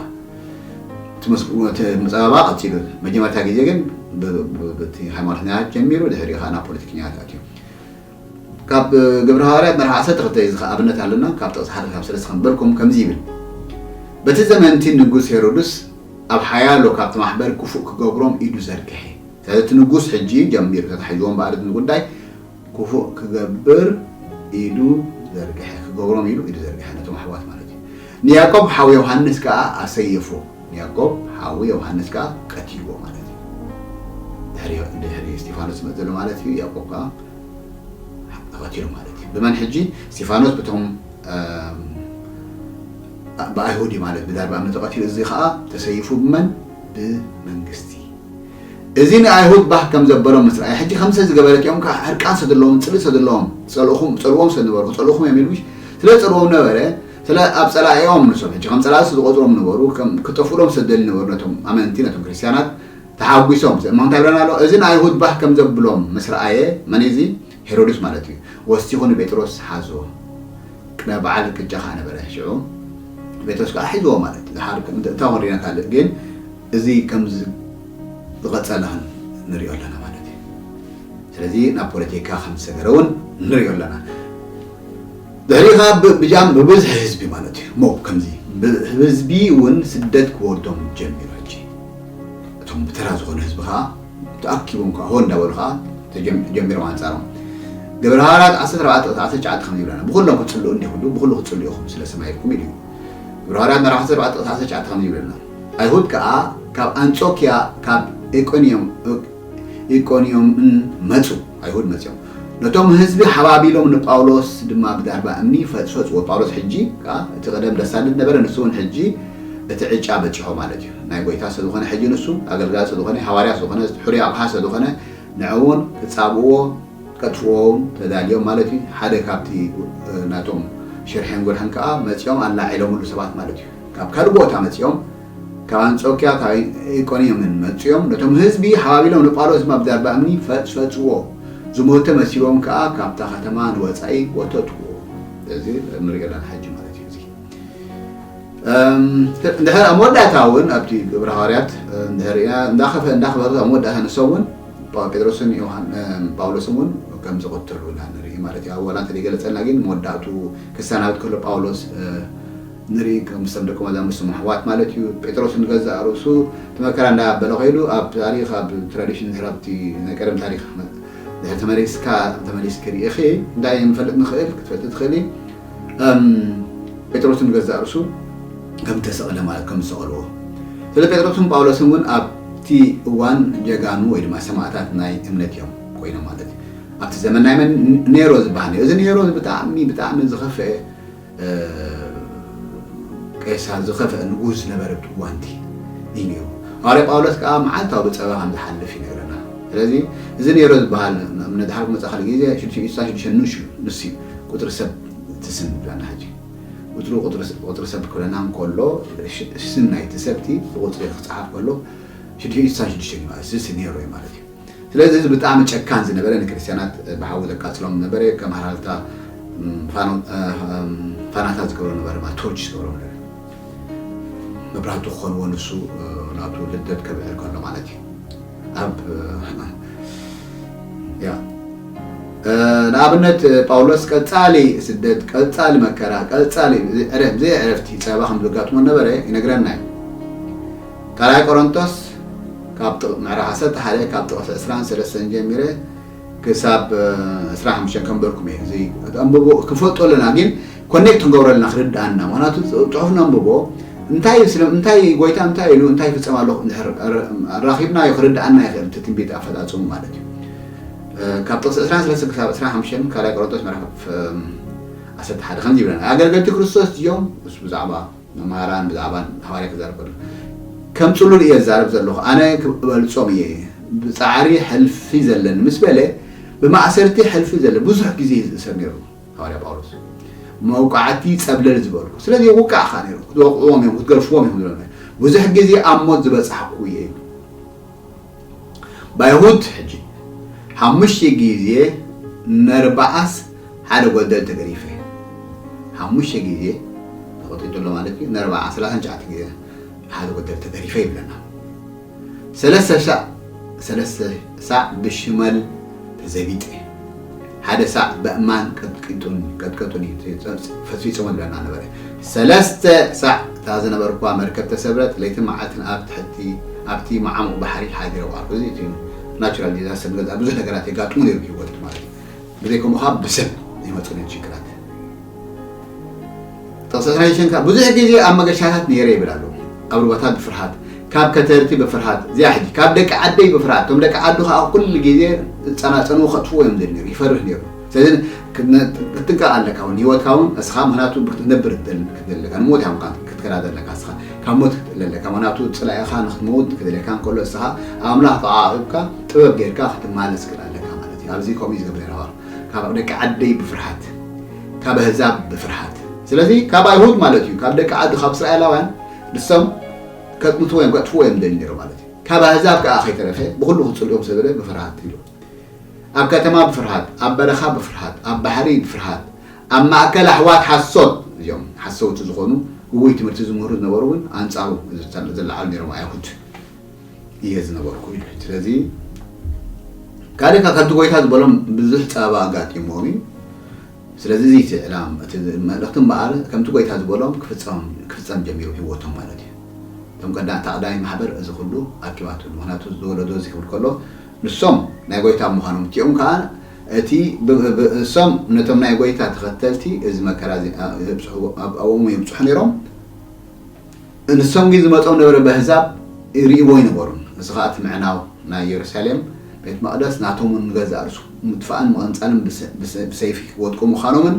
እቲ ምስ- እቲ ምጸባባ ቀጺሉ። መጀመርታ ግዜ ግን ብ- ብ- ብቲ ሃይማኖተኛት ጀሚሩ፣ ድሕሪኡ ከኣ ናብ ፖለቲከኛት ኣትዩ። ካብ ግብረ ሃዋርያት ምዕራፍ ዓሰርተ ክልተ እዚ ከኣ ኣብነት ኣለና። ካብ ጥቕሲ ሓደ ካብ ሰለስተ ከም በልኩም ከምዚ ይብል፣ በቲ ዘመንቲ ንጉስ ሄሮድስ ኣብ ሓያሎ ካብቲ ማሕበር ክፉእ ክገብሮም ኢዱ ዘርግሐ። ስለዚ እቲ ንጉስ ሕጂ ጀሚሩ ተታሒዝዎም በኣለት ጉዳይ ክፉእ ክገብር ኢዱ ዘርግሐ፣ ክገብሮም ኢሉ ኢዱ ዘርግሐ ነቶም ኣሕዋት ማለት እዩ። ንያዕቆብ ሓው ዮሃንስ ከኣ ኣሰየፎ። ንያዕቆብ ሓው ዮሃንስ ከኣ ቀቲልዎ ማለት እዩ። ድሕሪ ድሕሪ እስጢፋኖስ ዝመጽእ ዘሎ ማለት እዩ። ያዕቆብ ከኣ ተቐቲሉ ማለት እዩ። ብመን ሕጂ? እስጢፋኖስ ብቶም ብኣይሁድ ማለት ብዳርባ እምነት ተቐቲሉ። እዚ ከኣ ተሰይፉ ብመን? ብመንግስቲ። እዚ ንኣይሁድ ባህ ከም ዘበሎም ምስ ረኣየ፣ ሕጂ ከምሰ ዝገበረ እቲኦም ከኣ ሕርቃን ሰደለዎም፣ ጽልኢ ሰደለዎም፣ ጸልእኹም ጸልዎም ሰ ነበሩ ክጸልእኹም እዮም ኢሉ። ስለ ዝጸልዎም ነበረ፣ ስለ ኣብ ጸላኢኦም ንሶም ሕጂ ከም ጸላእቲ ዝቆጽሮም ነበሩ፣ ከም ክጠፍሎም ሰደሊ ነበሩ ነቶም ኣመንቲ ነቶም ክርስቲያናት ተሓጒሶም። እሞ እንታይ ብለና ኣሎ? እዚ ንኣይሁድ ባህ ከም ዘብሎም ምስ ረኣየ፣ መን እዚ? ሄሮድስ ማለት እዩ። ወሲኹ ንጴጥሮስ ሓዞ። ቅነ በዓል ቅጫ ከኣ ነበረ ሽዑ። ጴጥሮስ ከኣ ሒዝዎ ማለት እዩ። ድሓር ምትእታው ወሪና ካልእ ግን እዚ ከም ዝ- ዝቐጸለ ንሪኦ ኣለና ማለት እዩ። ስለዚ ናብ ፖለቲካ ከም ዝሰገረ እውን ንሪኦ ኣለና። ድሕሪኡ ከኣ ብ- ብጃም ብብዝሒ ህዝቢ ማለት እዩ። እሞ ከምዚ ብ- ህዝቢ እውን ስደት ክወርዶም ጀሚሩ። ሕጂ እቶም ብተራ ዝኾነ ህዝቢ ከኣ ተኣኪቦም ከኣ ሆ እንዳበሉ ከኣ ተጀም- ጀሚሮም ኣንጻሮም። ግብረ ሃዋርያት ዓሰርተ ኣርባዕተ ዓሰርተ ትሽዓተ ከም ይብለና፣ ብኹሎም ክጽልኡ እንዲኹሉ ብኹሉ ክጽልኡ ኢኹም ስለ ሰማይ ኢልኩም ኢሉ እዩ። ግብረ ሃዋርያት ምዕራፍ ዓሰርተ ኣርባዕተ ዓሰርተ ትሽዓተ ከም ይብለና፣ ኣይሁድ ከኣ ካብ ኣንጾኪያ ካብ ኢቆንዮም ኢቆንዮምን መጹ። ኣይሁድ መጺኦም ነቶም ህዝቢ ሓባቢሎም ንጳውሎስ ድማ ብዳርባ እምኒ ፈጽፈጽዎ። ጳውሎስ ሕጂ ከኣ እቲ ቀደም ደሳድድ ነበረ፣ ንሱ እውን ሕጂ እቲ ዕጫ በጺሖ ማለት እዩ። ናይ ጎይታ ስለ ዝኾነ ሕጂ ንሱ ኣገልጋሊ ስለ ዝኾነ፣ ሃዋርያ ስለ ዝኾነ፣ ሕሩይ ኣቕሓ ስለ ዝኾነ፣ ንዕኡ እውን ክጻብእዎ፣ ከጥፍእዎ እውን ተዳልዮም ማለት እዩ። ሓደ ካብቲ እ፣ ናቶም ሽርሕን ጉርሕን ከኣ መጺኦም ኣላዒሎምሉ ሰባት ማለት እዩ። ካብ ካልእ ቦታ መጺኦም ካብ ኣንጾኪያ ካብ ኢቆንዮምን መጺኦም ነቶም ህዝቢ ሓባቢሎም ንጳውሎስ ድማ ብዳርባ እምኒ ፈጽፈጽዎ። ዝሞተ መሲሎም ከኣ ካብታ ከተማ ንወጻኢ ጎተትዎ። እዚ ንሪኦ ኣለና ሕጂ ማለት እዩ። እዚ እም፣ እንድሕር ኣብ መወዳእታ እውን ኣብቲ ግብረ ሃዋርያት እንድሕር ኢና እንዳኸፈ እንዳኸፈቱ ኣብ መወዳእታ ንሶም እውን ጳ- ጴጥሮስን ዮሃን እም፣ ጳውሎስን እውን ከም ዝቐተሉ ኢና ንርኢ ማለት እዩ። ኣብ ዋላ እንተ ዘይገለጸልና ግን መወዳእቱ ክሰናበት ከሎ ጳውሎስ እ፣ ንርኢ ከም ምስቶም ደቀ መዛሙርቱ ኣሕዋት ማለት እዩ። ጴጥሮስ ንገዛእ ርእሱ እቲ መከራ እንዳበለ ከይዱ ኣብ ታሪኽ ኣብ ትራዲሽን ድሕሪ ኣብቲ ናይ ቀደም ታሪኽ ድሕሪ ተመሊስካ ተመሊስኪ ርኢኺ እንታይ ንፈልጥ ንኽእል ክትፈልጢ ትኽእሊ። እም፣ ጴጥሮስ ንገዛእ ርእሱ ከም ተሰቕለ ማለት ከም ዝሰቐልዎ ስለ ጴጥሮስን ጳውሎስን እውን ኣብቲ እዋን ጀጋኑ ወይ ድማ ሰማእታት ናይ እምነት እዮም ኮይኖም ማለት እዩ። ኣብቲ ዘመን ናይ መን ኔሮ ዝበሃል ነይሩ። እዚ ኔሮ ብጣዕሚ ብጣዕሚ ዝኸፍአ እ፣ ቄሳር ዝኸፍአ ንጉስ ዝነበረ እዋንቲ እዩ ነይሩ። ሃዋርያ ጳውሎስ ከዓ መዓልታዊ ብፀባ ከም ዝሓልፍ ይነግረና። ስለዚ እዚ ኔሮ ዝበሃል ንኣብነት ድሓር ክመፅእ ካልእ ግዜ ሽዱሽተ ሽዱሽተ ንሱ ንሱ እዩ ቁፅሪ ሰብ እቲ ስም ይብለና ሕጂ። ቁፅሪ ቁፅሪ ቁፅሪ ሰብ ክብለና እንከሎ ሽ- ስም ናይቲ ሰብቲ ብቁፅሪ ክፀሓፍ ከሎ ሽዱሽተ ሽዱሽተ እዩ ማለት እዚ ኔሮ እዩ ማለት እዩ። ስለዚ እዚ ብጣዕሚ ጨካን ዝነበረ ንክርስትያናት ብሓዊ ዘቃጽሎም ነበረ ከም ሃልሃልታ ም፣ ፋኖ- እ፣ ም፣ ፋናታት ዝገብሮ ነበረ ማለት ቶርች ዝገብሮ ነበረ መብራህቱ ክኾንዎ ንሱ እ፣ ናቱ ልደት ከብዕል ከሎ ማለት እዩ ኣብ እ፣ ያ እ፣ ንኣብነት ጳውሎስ ቀጻሊ ስደት ቀጻሊ መከራ ቀጻሊ ዕረ- ዘይዕረፍቲ ጸባ ከም ዘጋጥሞ ነበረ ይነግረና እዩ ካልኣይ ቆሮንቶስ ካብ ጥቕ- ምዕራፍ ዓሰርተ ሓደ ካብ ጥቕሲ ዕስራን ሰለስተን ጀሚረ ክሳብ እ፣ ዕስራን ሓሙሽተን ከንበርኩም እየ እዚ ኣንብቦ ክንፈልጦ ኣለና ግን ኮኔክት ክንገብሮ ኣለና ክርድኣና ምክንያቱ ጽ- ጽሑፍ ነንብቦ እንታይ ስለ እንታይ ጎይታ እንታይ ኢሉ እንታይ ይፍጸም ኣሎ እንድሕር ረ- ኣራኺብናዮ ክርድኣና ይኽእል እቲ ትንቢት ኣፈጻጽሙ ማለት እዩ እ፣ ካብ ጥቕሲ ዕስራን ሰለስተን ክሳብ ዕስራን ሓሙሽተን ካልኣይ ቆሮንቶስ ምዕራፍ እ፣ ዓሰርተ ሓደ ከምዚ ይብለና ኣገልገልቲ ክርስቶስ እዮም እሱ ብዛዕባ መምሃራን ብዛዕባ ሃዋርያ ክዛረብ ከሎ ከም ጽሉል እየ ዝዛረብ ዘለኹ ኣነ ክበልጾም እየ ብጻዕሪ ሕልፊ ዘለኒ ምስ በለ ብማእሰርቲ ሕልፊ ዘለ ብዙሕ ግዜ እዩ ዝእሰር ነይሩ ሃዋርያ ጳውሎስ መውቃዕቲ ጸብለል ዝበልኩ ስለዚ ውቃዕ ከ ነይሩ ክትወቅዕዎም እዮም ክትገርፍዎም እዮም ዝብለና ብዙሕ ግዜ ኣብ ሞት ዝበጻሕኩ እየ። ባይሁድ ሕጂ ሓሙሽተ ግዜ ነርባዓስ ሓደ ጎደል ተገሪፈ። ሓሙሽተ ግዜ ተቐጢጡ ኣሎ ማለት እዩ። ነርባዓ ሰላሳን ትሽዓተ ግዜ ሓደ ጎደል ተገሪፈ ይብለና። ሰለስተ ሳዕ ሰለስተ ሳዕ ብሽመል ተዘቢጠ። ሓደ ሳዕ በእማን ቀጥቂጡን ቀጥቀጡን ፈስፊጾም ኣለና ነበረ። ሰለስተ ሳዕ እታ ዝነበርኳ መርከብ ተሰብረት። ለይትን መዓልትን ኣብ ትሕቲ ኣብቲ መዓሙቕ ባሕሪ ሓዲረ ወዓልኩ። እዚ እቲ ናቹራል ዲዛስተር ንገዛ ብዙሕ ነገራት የጋጥሙ ነይሩ ህይወት ማለት እዩ። ብዘይ ከምኡ ከዓ ብሰብ ይመፁ ነቲ ሽግራት። ጥቕሲ ዕስራን ሽዱሽተን ከዓ ብዙሕ ግዜ ኣብ መገሻታት ነይረ ይብል ኣሎ። ኣብ ሩባታት ብፍርሃት፣ ካብ ከተርቲ ብፍርሃት፣ እዚኣ ሕጂ ካብ ደቂ ዓደይ ብፍርሃት። እቶም ደቂ ዓዱ ከዓ ኩሉ ግዜ ዝፀናፀኑ ከጥፍዎ እዮም ዝደሊ ነይሩ፣ ይፈርህ ነይሩ። ስለዚ ክትነ- ክትጥንቀቕ ኣለካ እውን ህይወትካ እውን እስኻ ምክንያቱ ክትነብር ክትደል- ክትደሊ ኣለካ ንሞት እዮም ክትከዳ ዘለካ እስኻ ካብ ሞት ክትደሊ ኣለካ ምክንያቱ ፅላኢኻ ንክትመውት ክደልየካ እንከሎ እስኻ ኣምላኽ ተዓቂብካ ጥበብ ጌርካ ክትማለስ ክል ኣለካ ማለት እዩ። ኣብዚ ከምኡ እዩ ዝገብር ነባር ካብ ደቂ ዓደይ ብፍርሃት ካብ ኣህዛብ ብፍርሃት። ስለዚ ካብ ኣይሁድ ማለት እዩ ካብ ደቂ ዓዱ ካብ እስራኤላውያን ንሶም ከጥምትዎ እዮም ከጥፍዎ እዮም ደሊ ነይሩ ማለት እዩ። ካብ ኣህዛብ ከዓ ከይተረፈ ብኩሉ ክፅልኦም ስለ ዝበለ ብፍርሃት ኢሉ ኣብ ከተማ ብፍርሃት ኣብ በረኻ ብፍርሃት ኣብ ባሕሪ ብፍርሃት ኣብ ማእከል ኣሕዋት ሓሶት እዚኦም ሓሰውቲ ዝኾኑ ግጉይ ትምህርቲ ዝምህሩ ዝነበሩ እውን ኣንፃሩ ዝለዓሉ ነይሮም ኣይሁድ እየ ዝነበርኩ ኢሉ። ስለዚ ካልእ ከምቲ ጎይታ ዝበሎም ብዙሕ ፀበባ ኣጋጢሞም እዩ። ስለዚ እዚ እቲ ዕላም እቲ መልእኽቲ እምበኣር ከምቲ ጎይታ ዝበሎም ክፍፀም ክፍፀም ጀሚሩ ህይወቶም ማለት እዩ። እቶም ቀዳ እታ ቀዳሚ ማሕበር እዚ ኩሉ ኣኪባቱ ምክንያቱ ዝወለዶ እዚ ክብል ከሎ ንሶም ናይ ጎይታ ምዃኖም እቲኦም ከዓ እቲ እሶም ነቶም ናይ ጎይታ ተኸተልቲ እዚ መከራ ኣብኦም የብፅሑ ነይሮም። ንሶም ግን ዝመፅኦም ነበረ ብኣህዛብ ይርእይዎ ኣይነበሩን። እዚ ከዓ እቲ ምዕናው ናይ የሩሳሌም ቤት መቕደስ ናቶም እውን ንገዛእ ርእሱ ምጥፋእን ምቕንፃልን ብሰይፊ ክወድቁ ምዃኖምን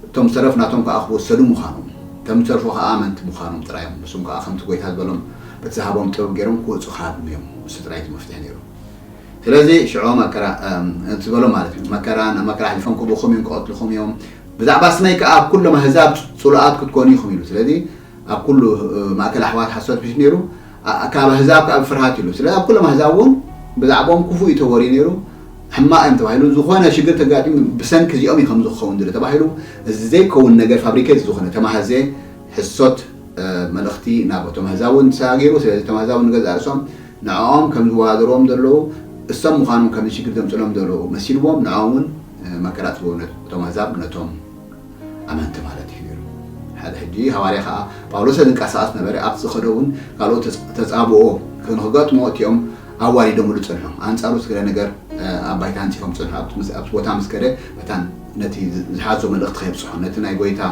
እቶም ዝተረፉ ናቶም ከዓ ክወሰዱ ምዃኖም እቶም ዝተርፉ ከዓ ኣመንቲ ምዃኖም ጥራይ እዮም። ንሶም ከዓ ከምቲ ጎይታ ዝበሎም በቲ ዝሃቦም ጥበብ ገይሮም ክወፁ ክሃድሙ እዮም። እሱ ጥራይ እቲ መፍትሒ ነይሩ። ስለዚ ሽዑ መከራ ዝበሎ ማለት እዩ። መከራ ናብ መከራ ኣሕሊፎም ክህቡኹም እዮም፣ ክቐትልኹም እዮም። ብዛዕባ ስመይ ከዓ ኣብ ኩሎም ኣህዛብ ፅሉኣት ክትኮኑ ኢኹም ኢሉ። ስለዚ ኣብ ኩሉ ማእከል ኣሕዋት ሓሶት ምሽ ነይሩ። ካብ ኣህዛብ ከዓ ብፍርሃት ኢሉ። ስለዚ ኣብ ኩሎም ኣህዛብ እውን ብዛዕባኦም ክፉእ እዩ ተወርዩ ነይሩ። ሕማቕ እዮም ተባሂሉ። ዝኾነ ሽግር ተጋጢሙ ብሰንኪ እዚኦም እዩ ከምዚ ክኸውን ዝለ ተባሂሉ። እዚ ዘይከውን ነገር ፋብሪኬት ዝኾነ ተማሃዘ ሕሶት መልእኽቲ ናብ እቶም ኣህዛብ እውን ተሰጋጊሩ። ስለዚ እቶም ኣህዛብ እውን ንገዛእ ርእሶም ንዕኦም ከም ዝወዳደርዎም ዘለዉ እሶም ምዃኖም ከምዚ ሽግር ዘምፅሎም ዘለዉ መሲልዎም ንዕኦም እውን መከራ ፅበው እቶም ኣህዛብ ነቶም ኣመንቲ ማለት እዩ ነይሩ። ሓደ ሕጂ ሃዋርያ ከዓ ጳውሎስ ዝንቀሳቐስ ነበረ። ኣብቲ ዝኸዶ እውን ካልኦት ተፃብኦ ንክገጥሞ እቲኦም ኣዋሪዶምሉ ፅንሑ። ኣንፃሩ ዝገለ ነገር ኣብ ባይታ ኣንፂፎም ፅንሑ። ኣብቲ ቦታ ምስ ከደ መታን ነቲ ዝሓዞ መልእኽቲ ከየብፅሖ ነቲ ናይ ጎይታ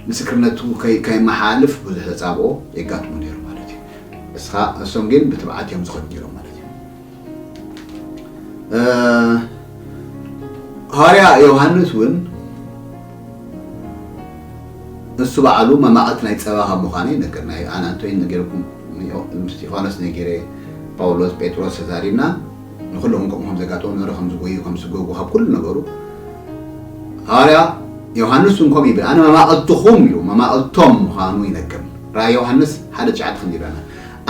ምስክርነቱ ከይመሓልፍ ብዙሕ ተፃብኦ የጋጥሞ ነይሩ ማለት እዩ። እስኻ እሶም ግን ብትብዓት እዮም ዝኸዱ ነይሮም ማለት እዩ። ሃዋርያ ዮሃንስ እውን እሱ በዓሉ መማቐልቲ ናይ ፀባ ካብ ምዃነ ይነገር። ናይ ኣናንቶይን ነጊረኩም፣ እስጢፋኖስ ነጊረ፣ ጳውሎስ፣ ጴጥሮስ ተዛሪብና። ንኩሎም ከምኡ ከም ዘጋጠሙ ነበረ ከም ዝጎዩ ከም ዝጎጉ ካብ ኩሉ ነገሩ ሃዋርያ ዮሃንስ እውን ከምኡ ይብል። ኣነ መማቐልትኹም ኢሉ መማቐልቶም ምዃኑ ይነግር። ራእይ ዮሃንስ ሓደ ትሽዓተ ክንዲ ይብለና።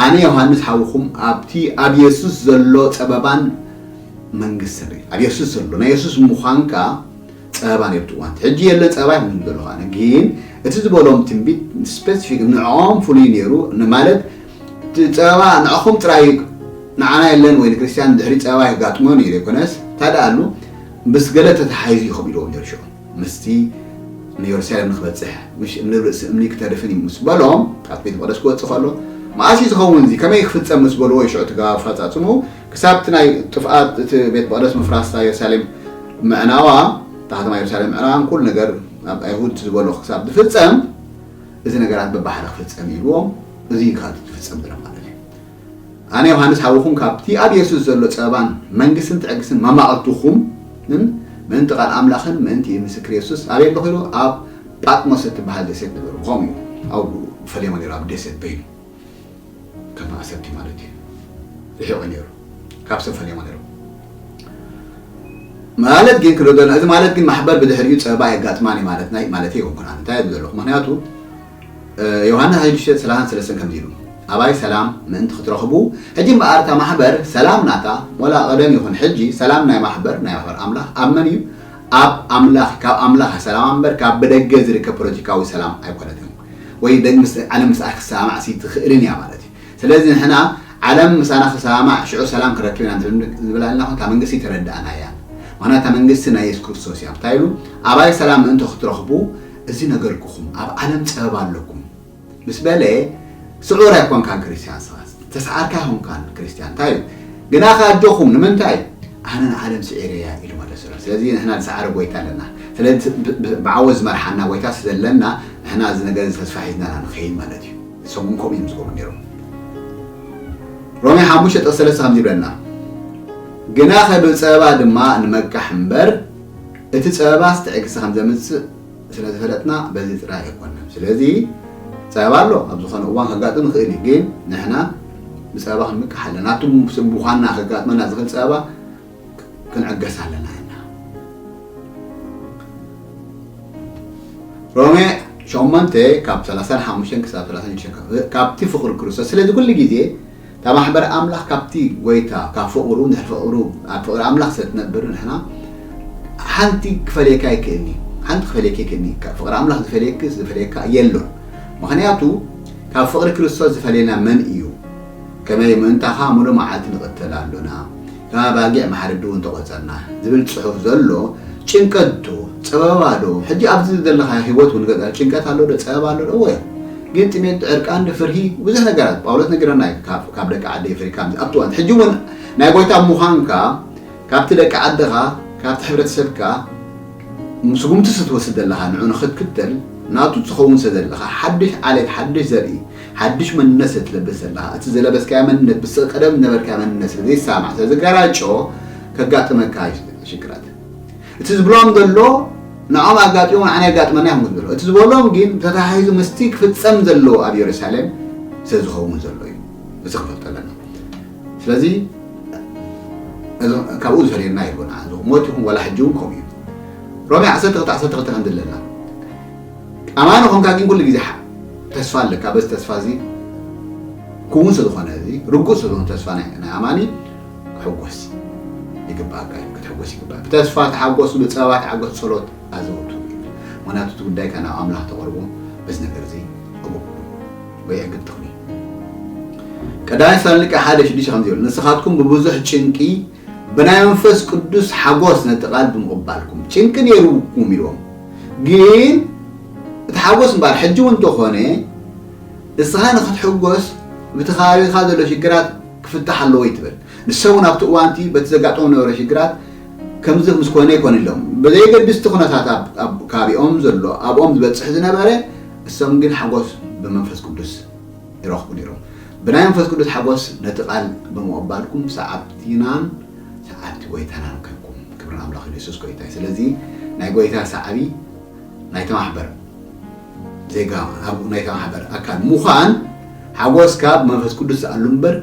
ኣነ ዮሃንስ ሓውኹም ኣብቲ ኣብ የሱስ ዘሎ ጸበባን መንግስትን ርኢ። ኣብ የሱስ ዘሎ ናይ የሱስ ምዃንካ ጸበባ ነይሩ ትእዋንቲ ሕጂ የለን ጸበባ ይኹም ዘሎ ኣነ ግን እቲ ዝበሎም ትንቢት ስፔሲፊክ ንዕኦም ፍሉይ ነይሩ ማለት ጸበባ ንዕኹም ጥራይ ንዓና የለን ወይ ንክርስትያን ድሕሪ ጸበባ የጋጥሞ ነይሩ ይኮነስ ታደኣ ኣሉ ምስ ገለ ተተሓይዙ ይኸም ኢልዎም ነይሩ ሽዑ ምስቲ ንየሩሳሌም ንክበፅሕ ምሽ እምኒ ርእሲ እምኒ ክተርፍን እዩ ምስ በሎም ካብ ቤት መቅደስ ክወፅእ ከሎ መዓስ እዩ ዝኸውን እዚ ከመይ ክፍፀም ምስ በልዎ ይሽዑ ትጋ ኣፈፃፅሙ ክሳብ እቲ ናይ ጥፍኣት እቲ ቤት መቅደስ ምፍራስታ የሩሳሌም ምዕናዋ እታ ከተማ የሩሳሌም ምዕናዋን ኩሉ ነገር ኣብ ኣይሁድ ዝበሎ ክሳብ ዝፍፀም እዚ ነገራት በባሕሪ ክፍፀም ኢልዎም እዚ እዩ ካብ ዝፍፀም ዝረ ማለት እዩ ኣነ ዮሃንስ ሓውኹም ካብቲ ኣብ የሱስ ዘሎ ጸባን መንግስትን ትዕግስትን መማቕልትኹምን ምእንቲ ቃል ኣምላኽን ምእንቲ ምስክር የሱስ ኣበይ ኣለኹ ኢሉ ኣብ ጳጥሞስ እትበሃል ደሴት ነበሩ። ከምኡ እዩ ኣብኡ ፈለሞ ነይሩ ኣብ ደሴት በይኑ ከም ማእሰርቲ ማለት እዩ ርሒቑ ነይሩ ካብ ሰብ ፈለሞ ነይሩ ማለት ግን ክረደና እዚ ማለት ግን ማሕበር ብድሕሪኡ ጸባ የጋጥማን ማለት ናይ ማለት ይኮንኩን እንታይ ዘለኹ ምክንያቱ ዮሃንስ ሓሙሽተ ሰላሳን ሰለስተን ከምዚ ኢሉ ኣባይ ሰላም ምእንቲ ክትረኽቡ። ሕጂ እምበኣር እታ ማሕበር ሰላም ናታ፣ ወላ ቀደም ይኹን ሕጂ፣ ሰላም ናይ ማሕበር፣ ናይ ማሕበር ኣምላኽ ኣብ መን እዩ? ኣብ ኣምላኽ፣ ካብ ኣምላኽ ሰላም እምበር ካብ ብደገ ዝርከብ ፖለቲካዊ ሰላም ኣይኮነትን። ወይ ደግ ምስ ዓለም ምስኣ ክሰማማዕ ትኽእልን እያ ማለት እዩ። ስለዚ ንሕና ዓለም ምሳና ክሰማማዕ ሽዑ ሰላም ክረክብ ኢና ንብል ኣለና። እታ መንግስቲ ተረዳእና እያ። ምኽንያቱ እታ መንግስቲ ናይ የሱስ ክርስቶስ እያ። እንታይ ኢሉ? ኣባይ ሰላም ምእንቲ ክትረኽቡ እዚ ነገርኩኹም፣ ኣብ ዓለም ጸበባ ኣለኩም ምስ በለ፣ ስዑር ኣይኮንካን ክርስትያን፣ ንስኻ ተስዓርካ ኣይኮንካን ክርስትያን። እንታይ እዩ ግናኸ ኣጆኹም፣ ንምንታይ? ኣነ ንዓለም ስዒረያ ኢሉ መለሰሎም። ስለዚ ንሕና ዝሰዓረ ጎይታ ኣለና። ስለዚ ብ- ብ- ብዓወት ዝመርሓና ጎይታ ስለዘለና ንሕና እዚ ነገር እዚ ተስፋ ሒዝና ኢና ንኸይድ ማለት እዩ። እሶም እውን ከምኡ እዮም ዝገብሩ ነይሮም። ሮሜ ሓሙሽተ ጥቕሲ ሰለስተ ከምዚ ይብለና፣ ግናኸ ብጸበባ ድማ ንመካሕ እምበር እቲ ጸበባስ ትዕግስቲ ከም ዘምጽእ ስለ ዝፈለጥና በዚ ጥራይ ኣይኮነን። ስለዚ ጸበባ ኣሎ፣ ኣብ ዝኾነ እዋን ከጋጥም ይኽእል እዩ። ግን ንሕና ብጸበባ ክንምካሕ ኣለና። ኣብቲ ምዃንና ከጋጥመና ዝኽእል ጸበባ ክንዕገስ ኣለና ኢና። ሮሜ ሸሞንተ ካብ ሰላሳን ሓሙሽተን ክሳብ ሰላሳን ሽዱሽተን፣ ካብቲ ፍቕሪ ክርስቶስ። ስለዚ ኩሉ ግዜ እታ ማሕበር ኣምላኽ ካብቲ ጎይታ፣ ካብ ፍቕሩ፣ እንድሕር ፍቕሩ፣ ኣብ ፍቕሪ ኣምላኽ ስለ ትነብር ንሕና ሓንቲ ክፈልየካ ኣይክእልኒ። ሓንቲ ክፈልየካ ኣይክእልኒ። ካብ ፍቕሪ ኣምላኽ ዝፈልየኪ፣ ዝፈልየካ የሎን። ምኽንያቱ ካብ ፍቕሪ ክርስቶስ ዝፈልየና መን እዩ? ከመይ ምእንታኻ ሙሉእ መዓልቲ ንቕተል ኣሎና፣ ከም ኣባጊዕ ማሕረዲ እውን ተቖጸርና ዝብል ጽሑፍ ዘሎ ጭንቀት ዶ፣ ጸበባ ዶ፣ ሕጂ ኣብዚ ዘለኻ ህይወት እውን ገዛ ጭንቀት ኣሎ ዶ፣ ጸበባ ኣሎ ዶ? እወ። ግን ጥሜት፣ ዕርቃን ዶ፣ ፍርሂ፣ ብዙሕ ነገራት ጳውሎስ ነጊረና እዩ። ካብ፣ ካብ ደቂ ዓዲ ኣፍሪካ ምስ ኣብቲ እዋን፣ ሕጂ እውን ናይ ጎይታ ምዃንካ ካብቲ ደቂ ዓድኻ፣ ካብቲ ሕብረተሰብካ ስጉምቲ ስለ ትወስድ ዘለኻ፣ ንዑ ንኽትክተል ናቱ ትኸውን ስለ ዘለኻ፣ ሓድሽ ዓሌት፣ ሓድሽ ዘርኢ፣ ሓድሽ መንነት ስለ ትለብስ ዘለኻ፣ እቲ ዝለበስካዮ መንነት ምስ ቀደም ዝነበርካዮ መንነት ስለ ዘይሰማማዕ፣ ስለ ዝገራጮ፣ ከጋጥመካ እዩ ሽግራት። እቲ ዝብሎም ዘሎ ንዖም ኣጋጢሞ ንዓና የጋጥመና እዮም ዝብሎ። እቲ ዝበሎም ግን ተተሓሒዙ ምስቲ ክፍጸም ዘለዎ ኣብ የሩሳሌም ስለ ዝኸውን ዘሎ እዩ። እዚ ክንፈልጦ ኣለና። ስለዚ እዚ ካብኡ ዝፈልየና የልቦና። ሞት ይኹን ዋላ ሕጂ እውን ከምኡ እዩ። ሮሜ ዓሰርተ ክልተ ዓሰርተ ክልተ ከም ዘለና፣ ኣማኒ ኾንካ ግን ኩሉ ግዜ ሓ- ተስፋ ኣለካ። በዚ ተስፋ እዚ ክውን ስለ ዝኾነ፣ እዚ ርጉእ ስለ ዝኾነ ተስፋ ናይ ናይ ኣማኒ ክሕጎስ ይግባእካ እዩ። ክትሕጎስ ይግባእ። ብተስፋ ተሓጎስ፣ ብጸበባ ተሓጎስ፣ ጸሎት ኣዘውትሩ ይብል። ምኽንያቱ እቲ ጉዳይካ ናብ ኣምላኽ ተቕርቦ በዚ ነገር እዚ ዕጉብ ወይ ዕግብቲ ኩን። ቀዳማይ ተሰሎንቄ ሓደ ሽዱሽተ ከምዚ ይብል፣ ንስኻትኩም ብብዙሕ ጭንቂ ብናይ መንፈስ ቅዱስ ሓጎስ ነቲ ቃል ብምቕባልኩም። ጭንቂ ነይሩኩም ኢልዎም። ግን እቲ ሓጎስ እምበኣር ሕጂ እውን እንተኾነ ንስኻ ንክትሕጎስ ብቲ ከባቢኻ ዘሎ ሽግራት ክፍታሕ ኣለዎ ይትብል። ንሶም እውን ኣብቲ እዋንቲ በቲ ዘጋጥሞም ነበረ ሽግራት ከምዚ ምስ ኮነ ኣይኮነ ኢሎም። ብዘየገድስቲ ኩነታት ኣብ ኣብ ከባቢኦም ዘሎ ኣብኦም ዝበጽሕ ዝነበረ እሶም ግን ሓጎስ ብመንፈስ ቅዱስ ይረኽቡ ነይሮም። ብናይ መንፈስ ቅዱስ ሓጎስ ነቲ ቃል ብምቕባልኩም ሰዓብቲናን ሰዓብቲ ጎይታናን ኮንኩም። ክብሪ ንኣምላኽ ንየሱስ ጎይታ እዩ። ስለዚ ናይ ጎይታ ሰዓቢ ናይቲ ማሕበር ዜጋ ኣብ ናይቲ ማሕበር ኣካል ምዃን ሓጎስካ ብመንፈስ ቅዱስ ዝኣሉ እምበር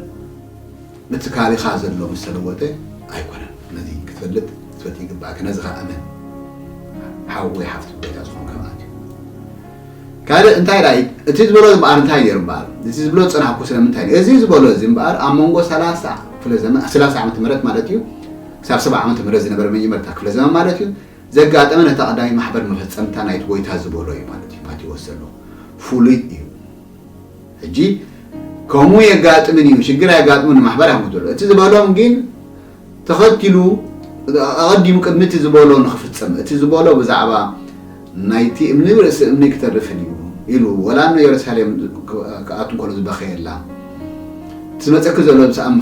በቲ ከባቢኻ ዘሎ ምስ ተለወጠ ኣይኮነን። ነዚ ክትፈልጥ ክትፈልጥ ይግባእካ። ነዚ ኸኣ እመን። ሓው ወይ ሓፍቲ ጎይታ ዝኾንካ ማለት እዩ። ካልእ እንታይ ደኣ እቲ ዝበሎ እምበኣር እንታይ ነይሩ እምበኣር? እዚ ዝብሎ ዝጸናሕኩ ስለምንታይ ነይሩ? እዚ ዝበሎ እዚ እምበኣር ኣብ መንጎ ሰላሳ ክፍለ ዘመን፣ ሰላሳ ዓመተ ምህረት ማለት እዩ፣ ክሳብ ሰብዓ ዓመተ ምህረት ዝነበረ መጀመርታ ክፍለ ዘመን ማለት እዩ፣ ዘጋጠመ ነታ ቀዳሚት ማሕበር መፈጸምታ ናይቲ ጎይታ ዝበሎ እዩ ማለት እዩ። ማቴዎስ ዘሎ ፍሉይ እዩ። ሕጂ ከምኡ የጋጥምን እዩ፣ ሽግር ኣየጋጥምን ማሕበር ኣይኮን ዘሎ። እቲ ዝበሎም ግን ተኸቲሉ ኣቐዲሙ ቅድሚ እቲ ዝበሎ ንኽፍጸም፣ እቲ ዝበሎ ብዛዕባ ናይቲ እምኒ ብርእሲ እምኒ ክተርፍን እዩ ኢሉ፣ ወላ ንየሩሳሌም ክኣቱ እንከሎ ዝበኸየላ፣ እቲ ዝመጸኪ ዘሎ ብሰኣም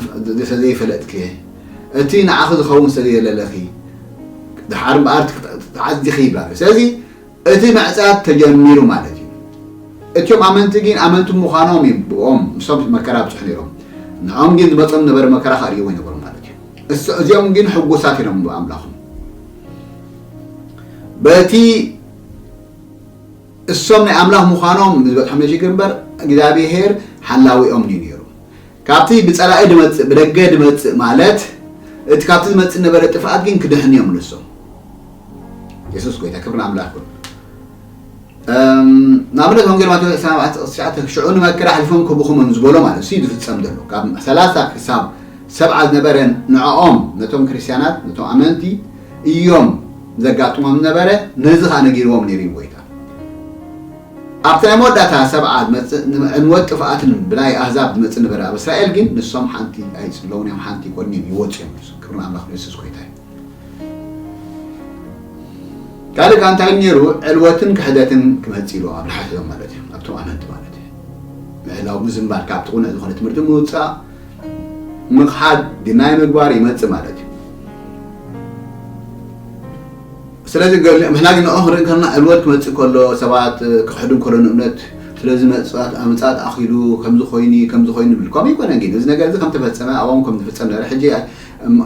ዘይፈለጥኪ፣ እቲ ንዓኺ ዝኸውን ስለዘየለለኺ፣ ደሓር እምበኣር ተዓዚኺ ይብላ። ስለዚ እቲ ምዕጻት ተጀሚሩ ማለት እዩ። እቲኦም ኣመንቲ ግን ኣመንቲ ምዃኖም እዩ ብኦም ምስቶም መከራ ኣብጽሑ ነይሮም። ንዖም ግን ዝመጾም ነበረ መከራ ከርእይዎ ይነበሩ ማለት እዩ። እስ- እዚኦም ግን ሕጉሳት እዮም ብኣምላኾም። በቲ እሶም ናይ ኣምላኽ ምዃኖም ዝበጽሖም ነሽግር እምበር እግዚኣብሔር ሓላዊኦም እዩ ነይሩ። ካብቲ ብጸላኢ ድመጽእ ብደገ ድመጽእ ማለት እቲ ካብቲ ዝመጽእ ነበረ ጥፍኣት ግን ክድሕን እዮም ንሶም። የሱስ ጎይታ ክብሪ ንኣምላኽ ይኹን። ንኣብነት ወንጌል ማቴዎስ ዕስራን ኣርባዕተን ጥቕሲ ትሽዓተ፣ ሽዑ ንመከራ ኣሕሊፎም ክህቡኹም እዮም ዝበሎ ማለት እዩ ዝፍጸም ዘሎ። ካብ ሰላሳ ክሳብ ሰብዓ ዝነበረ ንዕኦም፣ ነቶም ክርስትያናት፣ ነቶም ኣመንቲ እዮም ዘጋጥሞም ዝነበረ፣ ነዚ ኸኣ ነጊርዎም ነይሩ እዩ ጎይታ። ኣብቲ ናይ መወዳእታ ሰብዓ ዝመጽእ ዕንወት ጥፍኣትን ብናይ ኣህዛብ ዝመጽእ ነበረ። ኣብ እስራኤል ግን ንሶም ሓንቲ ኣይጽለውን እዮም፣ ሓንቲ ይኮንን እዮም፣ ይወጹ እዮም። ክብሪ ንኣምላኽ ንየሱስ ጎይታ እዩ። ካልእ ከኣ እንታይ ነይሩ? ዕልወትን ክሕደትን ክመጽእ ኢሉ ኣብ ልሓሕዞም ማለት እዩ፣ ኣብቶም ኣመንቲ ማለት እዩ። ምዕላው፣ ምዝንባል፣ ካብቲ ቁኑዕ ዝኾነ ትምህርቲ ምውጻእ፣ ምኽሓድ፣ ድናይ ምግባር ይመጽእ ማለት እዩ። ስለዚ ገለ ምሕና ግን ንኦ ክንርኢ ከለና ዕልወት ክመጽእ ከሎ ሰባት ክሕዱ ከሎ ንእምነት ስለዚ መጽኣት ኣምጻት ኣኺሉ ከምዚ ኮይኑ ከምዚ ኮይኑ ብል ከምኡ ይኮነ ግን እዚ ነገር እዚ ከም ተፈጸመ ኣብኦም ከም ዝፍጸም ነረ ሕጂ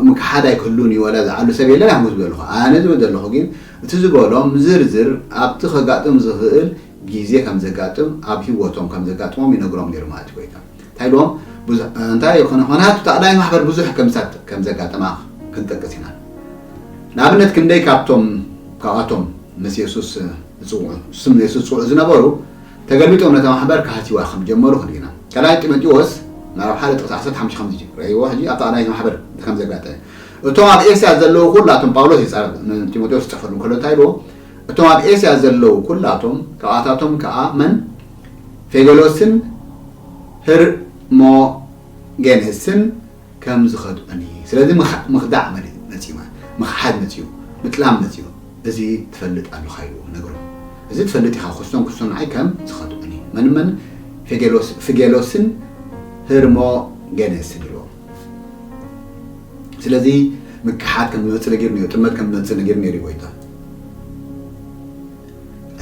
ምክሓድ ኣይክህሉን እዩ ወላ ዝዓሉ ሰብ የለን ኣምጉዝ በልኹ ኣነ ዝብል ዘለኹ ግን እቲ ዝበሎም ዝርዝር ኣብቲ ከጋጥም ዝኽእል ግዜ ከም ዘጋጥም ኣብ ህይወቶም ከም ዘጋጥሞም ይነግሮም ነይሩ ማለት እዩ ጎይታ እንታይ ኢልዎም እንታይ ይኾነ ኾናት ተኣዳይ ማሕበር ብዙሕ ከምሳት ከም ዘጋጠማ ክንጠቅስ ኢና ንኣብነት ክንደይ ካብቶም ካብኣቶም ምስ የሱስ ዝጽውዑ ስም የሱስ ዝጽውዑ ዝነበሩ ተገልቢጦም ነታ ማሕበር ክሃስይዋ ከም ጀመሩ ክንሪና ካልኣይ ጢሞቴዎስ ምዕራፍ ሓደ ጥቕሲ ዓሰርተ ሓሙሽተ ከምዚ እዩ ረእይዎ ሕጂ ኣብታ ናይ ማሕበር ከም ዘጋጠመ እቶም ኣብ ኤስያ ዘለዉ ኩላቶም ጳውሎስ ይጻረፍ ንጢሞቴዎስ ዝጽፈሉ እንከሎ እንታይ ኢልዎ እቶም ኣብ ኤስያ ዘለዉ ኩላቶም ካብኣታቶም ከኣ መን ፌገሎስን ህርሞጌኔስን ከም ዝኸድዑኒ ስለዚ ምኽዳዕ መጽዩ ምኽሓድ መጽዩ ምጥላም መጽዩ እዚ ትፈልጥ ኣለኻ ኢሉ ነግሮ እዚ ትፈልጥ ኢኻ ክስቶም ክስቶም ንዓይ ከም ዝኸድዑኒ መን መን ፍጌሎስን ህርሞጌኔስን ኢልዎ ስለዚ ምክሓድ ከም ዝመጽእ ነጊሩ ነይሩ ጥልመት ከም ዝመጽእ ነጊሩ ነይሩ ጎይታ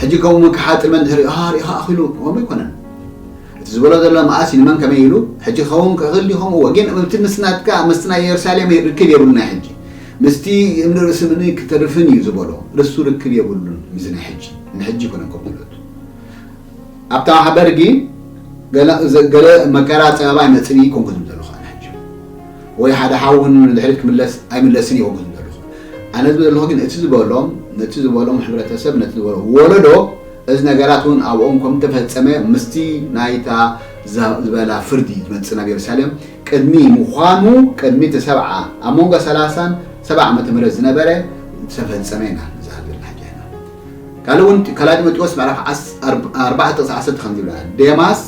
ሕጂ ከምኡ ምክሓድ ጥልመት ድሕሪ ሪኢኻ ኣኺሉ ከምኡ ኣይኮነን እቲ ዝበሎ ዘሎ መኣስ ንመን ከመይ ኢሉ ሕጂ ክኸውን ክኽእል ድዩ ከምኡ ግን እቲ ምስ ናትካ ምስቲ ናይ የሩሳሌም ርክብ የብሉና ሕጂ ምስቲ እምኒ ርእሲ ምእኒ ክተርፍን እዩ ዝበሎ ርሱ ርክብ የብሉን ምስ ናይ ሕጂ ንሕጂ ይኮነን ከም ዝብለቱ ኣብታ ማሕበር ግን ገለ መከራ ፀበባ ይመፅእ ይኮንኩ ዝብል ዘለኹ ኣነ ሕጂ ወይ ሓደ ሓውን ንድሕሪት ክምለስ ኣይምለስን ይኮንኩ ዝብል ዘለኹ ኣነ ዝብል ዘለኹ ግን እቲ ዝበሎም ነቲ ዝበሎም ሕብረተሰብ ነቲ ዝበሎም ወለዶ እዚ ነገራት እውን ኣብኦም ከም ተፈጸመ ምስቲ ናይታ ዝበላ ፍርዲ ዝመጽእ ናብ የሩሳሌም ቅድሚ ምዃኑ ቅድሚ እቲ ሰብዓ ኣብ መንጎ ሰላሳን ሰብዓ ዓመተ ምህረት ዝነበረ ዝተፈጸመ ኢና ንዛረብ ዘለና ሕጂ ኢና ካልእ እውን ካልኣይ ጢሞቴዎስ ምዕራፍ ኣርባዕተ ጥቕሲ ዓሰርተ ከም ዝብለና ዴማስ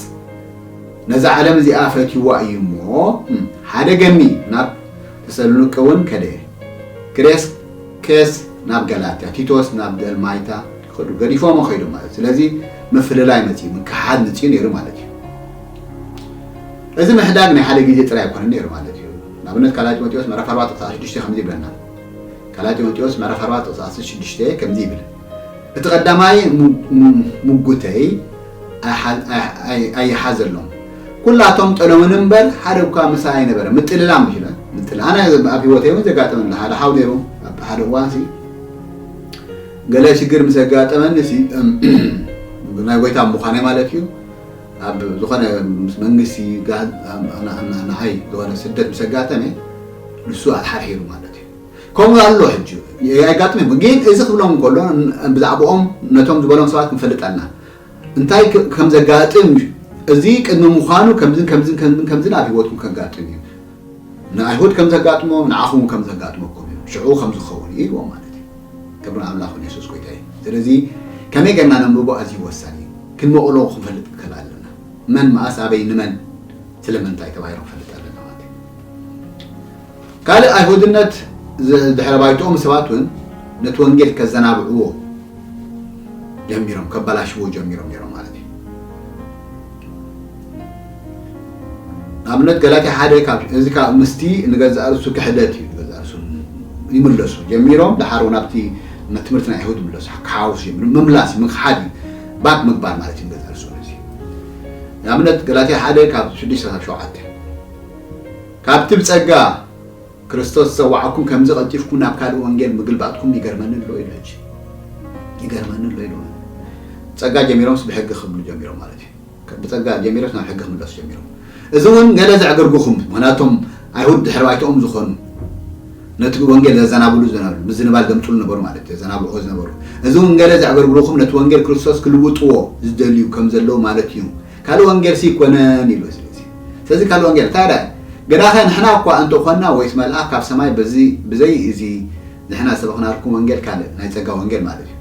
ነዛ ዓለም እዚኣ ፈትይዋ እዩ እሞ ሓደ ገኒ ናብ ተሰሎንቄ እውን ከደ ክሬስኬስ ናብ ገላትያ ቲቶስ ናብ ደልማይታ ይኸዱ ገዲፎሞ ከይዶም ማለት ስለዚ ምፍልላይ መፅዩ ምክሓድ መፅዩ ነይሩ ማለት እዩ እዚ ምሕዳግ ናይ ሓደ ግዜ ጥራይ ኣይኮነን ነይሩ ማለት እዩ ንኣብነት ካልኣይ ጢሞቴዎስ ምዕራፍ ኣርባዕተ ክሳብ ሽዱሽተ ከምዚ ይብለና ካልኣይ ጢሞቴዎስ ምዕራፍ ኣርባዕተ ክሳብ ሽዱሽተ ከምዚ ይብል እቲ ቀዳማይ ሙጉተይ ኣይሓዘሎም ኩላቶም ጠለሙኒ እምበር ሓደ እኳ ምሳይ ኣይነበረ ምጥልላም ይችላል ምጥል ኣነ ኣብ ህይወተይ እውን ዘጋጠመኒ ሓደ ሓው ነይሩ ኣብ ሓደ እዋን ሲ ገለ ሽግር ምስ ኣጋጠመኒ ሲ ናይ ጎይታ ምዃነ ማለት እዩ ኣብ ዝኾነ ምስ መንግስቲ ንዓይ ዝኾነ ስደት ምስ ኣጋጠመ ንሱ ኣትሓርሒሩ ማለት እዩ ከምኡ ኣሎ ሕጂ ኣይጋጥም ግን እዚ ክብሎም ከሎ ብዛዕባኦም ነቶም ዝበሎም ሰባት ክንፈልጥ ኣለና እንታይ ከም ዘጋጥም እዚ ቅድሚ ምዃኑ ከምዝን ከምዝን ከምዝን ከምዝን ኣብ ህይወትኩም ከጋጥም እዩ ንኣይሁድ ከም ዘጋጥሞም ንዓኹም ከም ዘጋጥመኩም እዩ ሽዑ ከም ዝኸውን እዩ ኢልዎም ማለት እዩ ክብሪ ኣምላኽ የሱስ ጎይታ እዩ ስለዚ ከመይ ገና ነንብቦ ኣዝዩ ወሳኒ እዩ ክንመቕሎ ክንፈልጥ ክኽእል ኣለና መን መኣስ ኣበይ ንመን ስለምንታይ ተባሂሉ ክንፈልጥ ኣለና ማለት እዩ ካልእ ኣይሁድነት ድሕረ ባይትኦም ሰባት እውን ነቲ ወንጌል ከዘናብዕዎ ጀሚሮም ከበላሽዎ ጀሚሮም ነይሮም ማለት እዩ ንኣብነት ገላትያ ሓደ ካብ እዚ ካብ ምስቲ ንገዛእ ርእሱ ክሕደት እዩ ንገዛእ ርእሱ ይምለሱ ጀሚሮም ድሓር ናብቲ ትምህርቲ ናይ ኣይሁድ ይምለሱ ክሓውስ ጀሚሩ ምምላስ ምክሓድ እዩ ባክ ምግባር ማለት እዩ ንገዛእ ርእሱ እዚ ንኣብነት ገላትያ ሓደ ካብ ሽዱሽተ ካብ ሸውዓተ ካብቲ ብጸጋ ክርስቶስ ዝጸዋዓኩም ከምዚ ቀልጢፍኩም ናብ ካልእ ወንጌል ምግልባጥኩም ይገርመኒ ኣሎ ኢሉ ሕጂ ይገርመኒ ኣሎ ኢሉ ጸጋ ጀሚሮምስ ብሕጊ ክብሉ ጀሚሮም ማለት እዩ ብጸጋ ጀሚሮምስ ናብ ሕጊ ክምለሱ ጀሚሮም እዚ እውን ገለ ዘዕገርጉኹም ምክንያቶም ኣይሁድ ድሕሪ ባይትኦም ዝኾኑ ነቲ ወንጌል ዘዘናብሉ ዝነበሩ፣ ምዝንባል ዘምፅሉ ነበሩ ማለት እዩ። ዘዘናብልዎ ዝነበሩ፣ እዚ ወንጌል እዚ ኣገልግልኹም ነቲ ወንጌል ክርስቶስ ክልውጥዎ ዝደልዩ ከም ዘለዉ ማለት እዩ። ካልእ ወንጌል ሲ ይኮነን ኢሉ። ስለዚ ስለዚ ካልእ ወንጌል እንታይ ዳ? ግናኸ ንሕና እኳ እንተኾንና ወይስ መልኣኽ ካብ ሰማይ በዚ ብዘይ እዚ ንሕና ሰበኽናልኩም ወንጌል ካልእ ናይ ጸጋ ወንጌል ማለት እዩ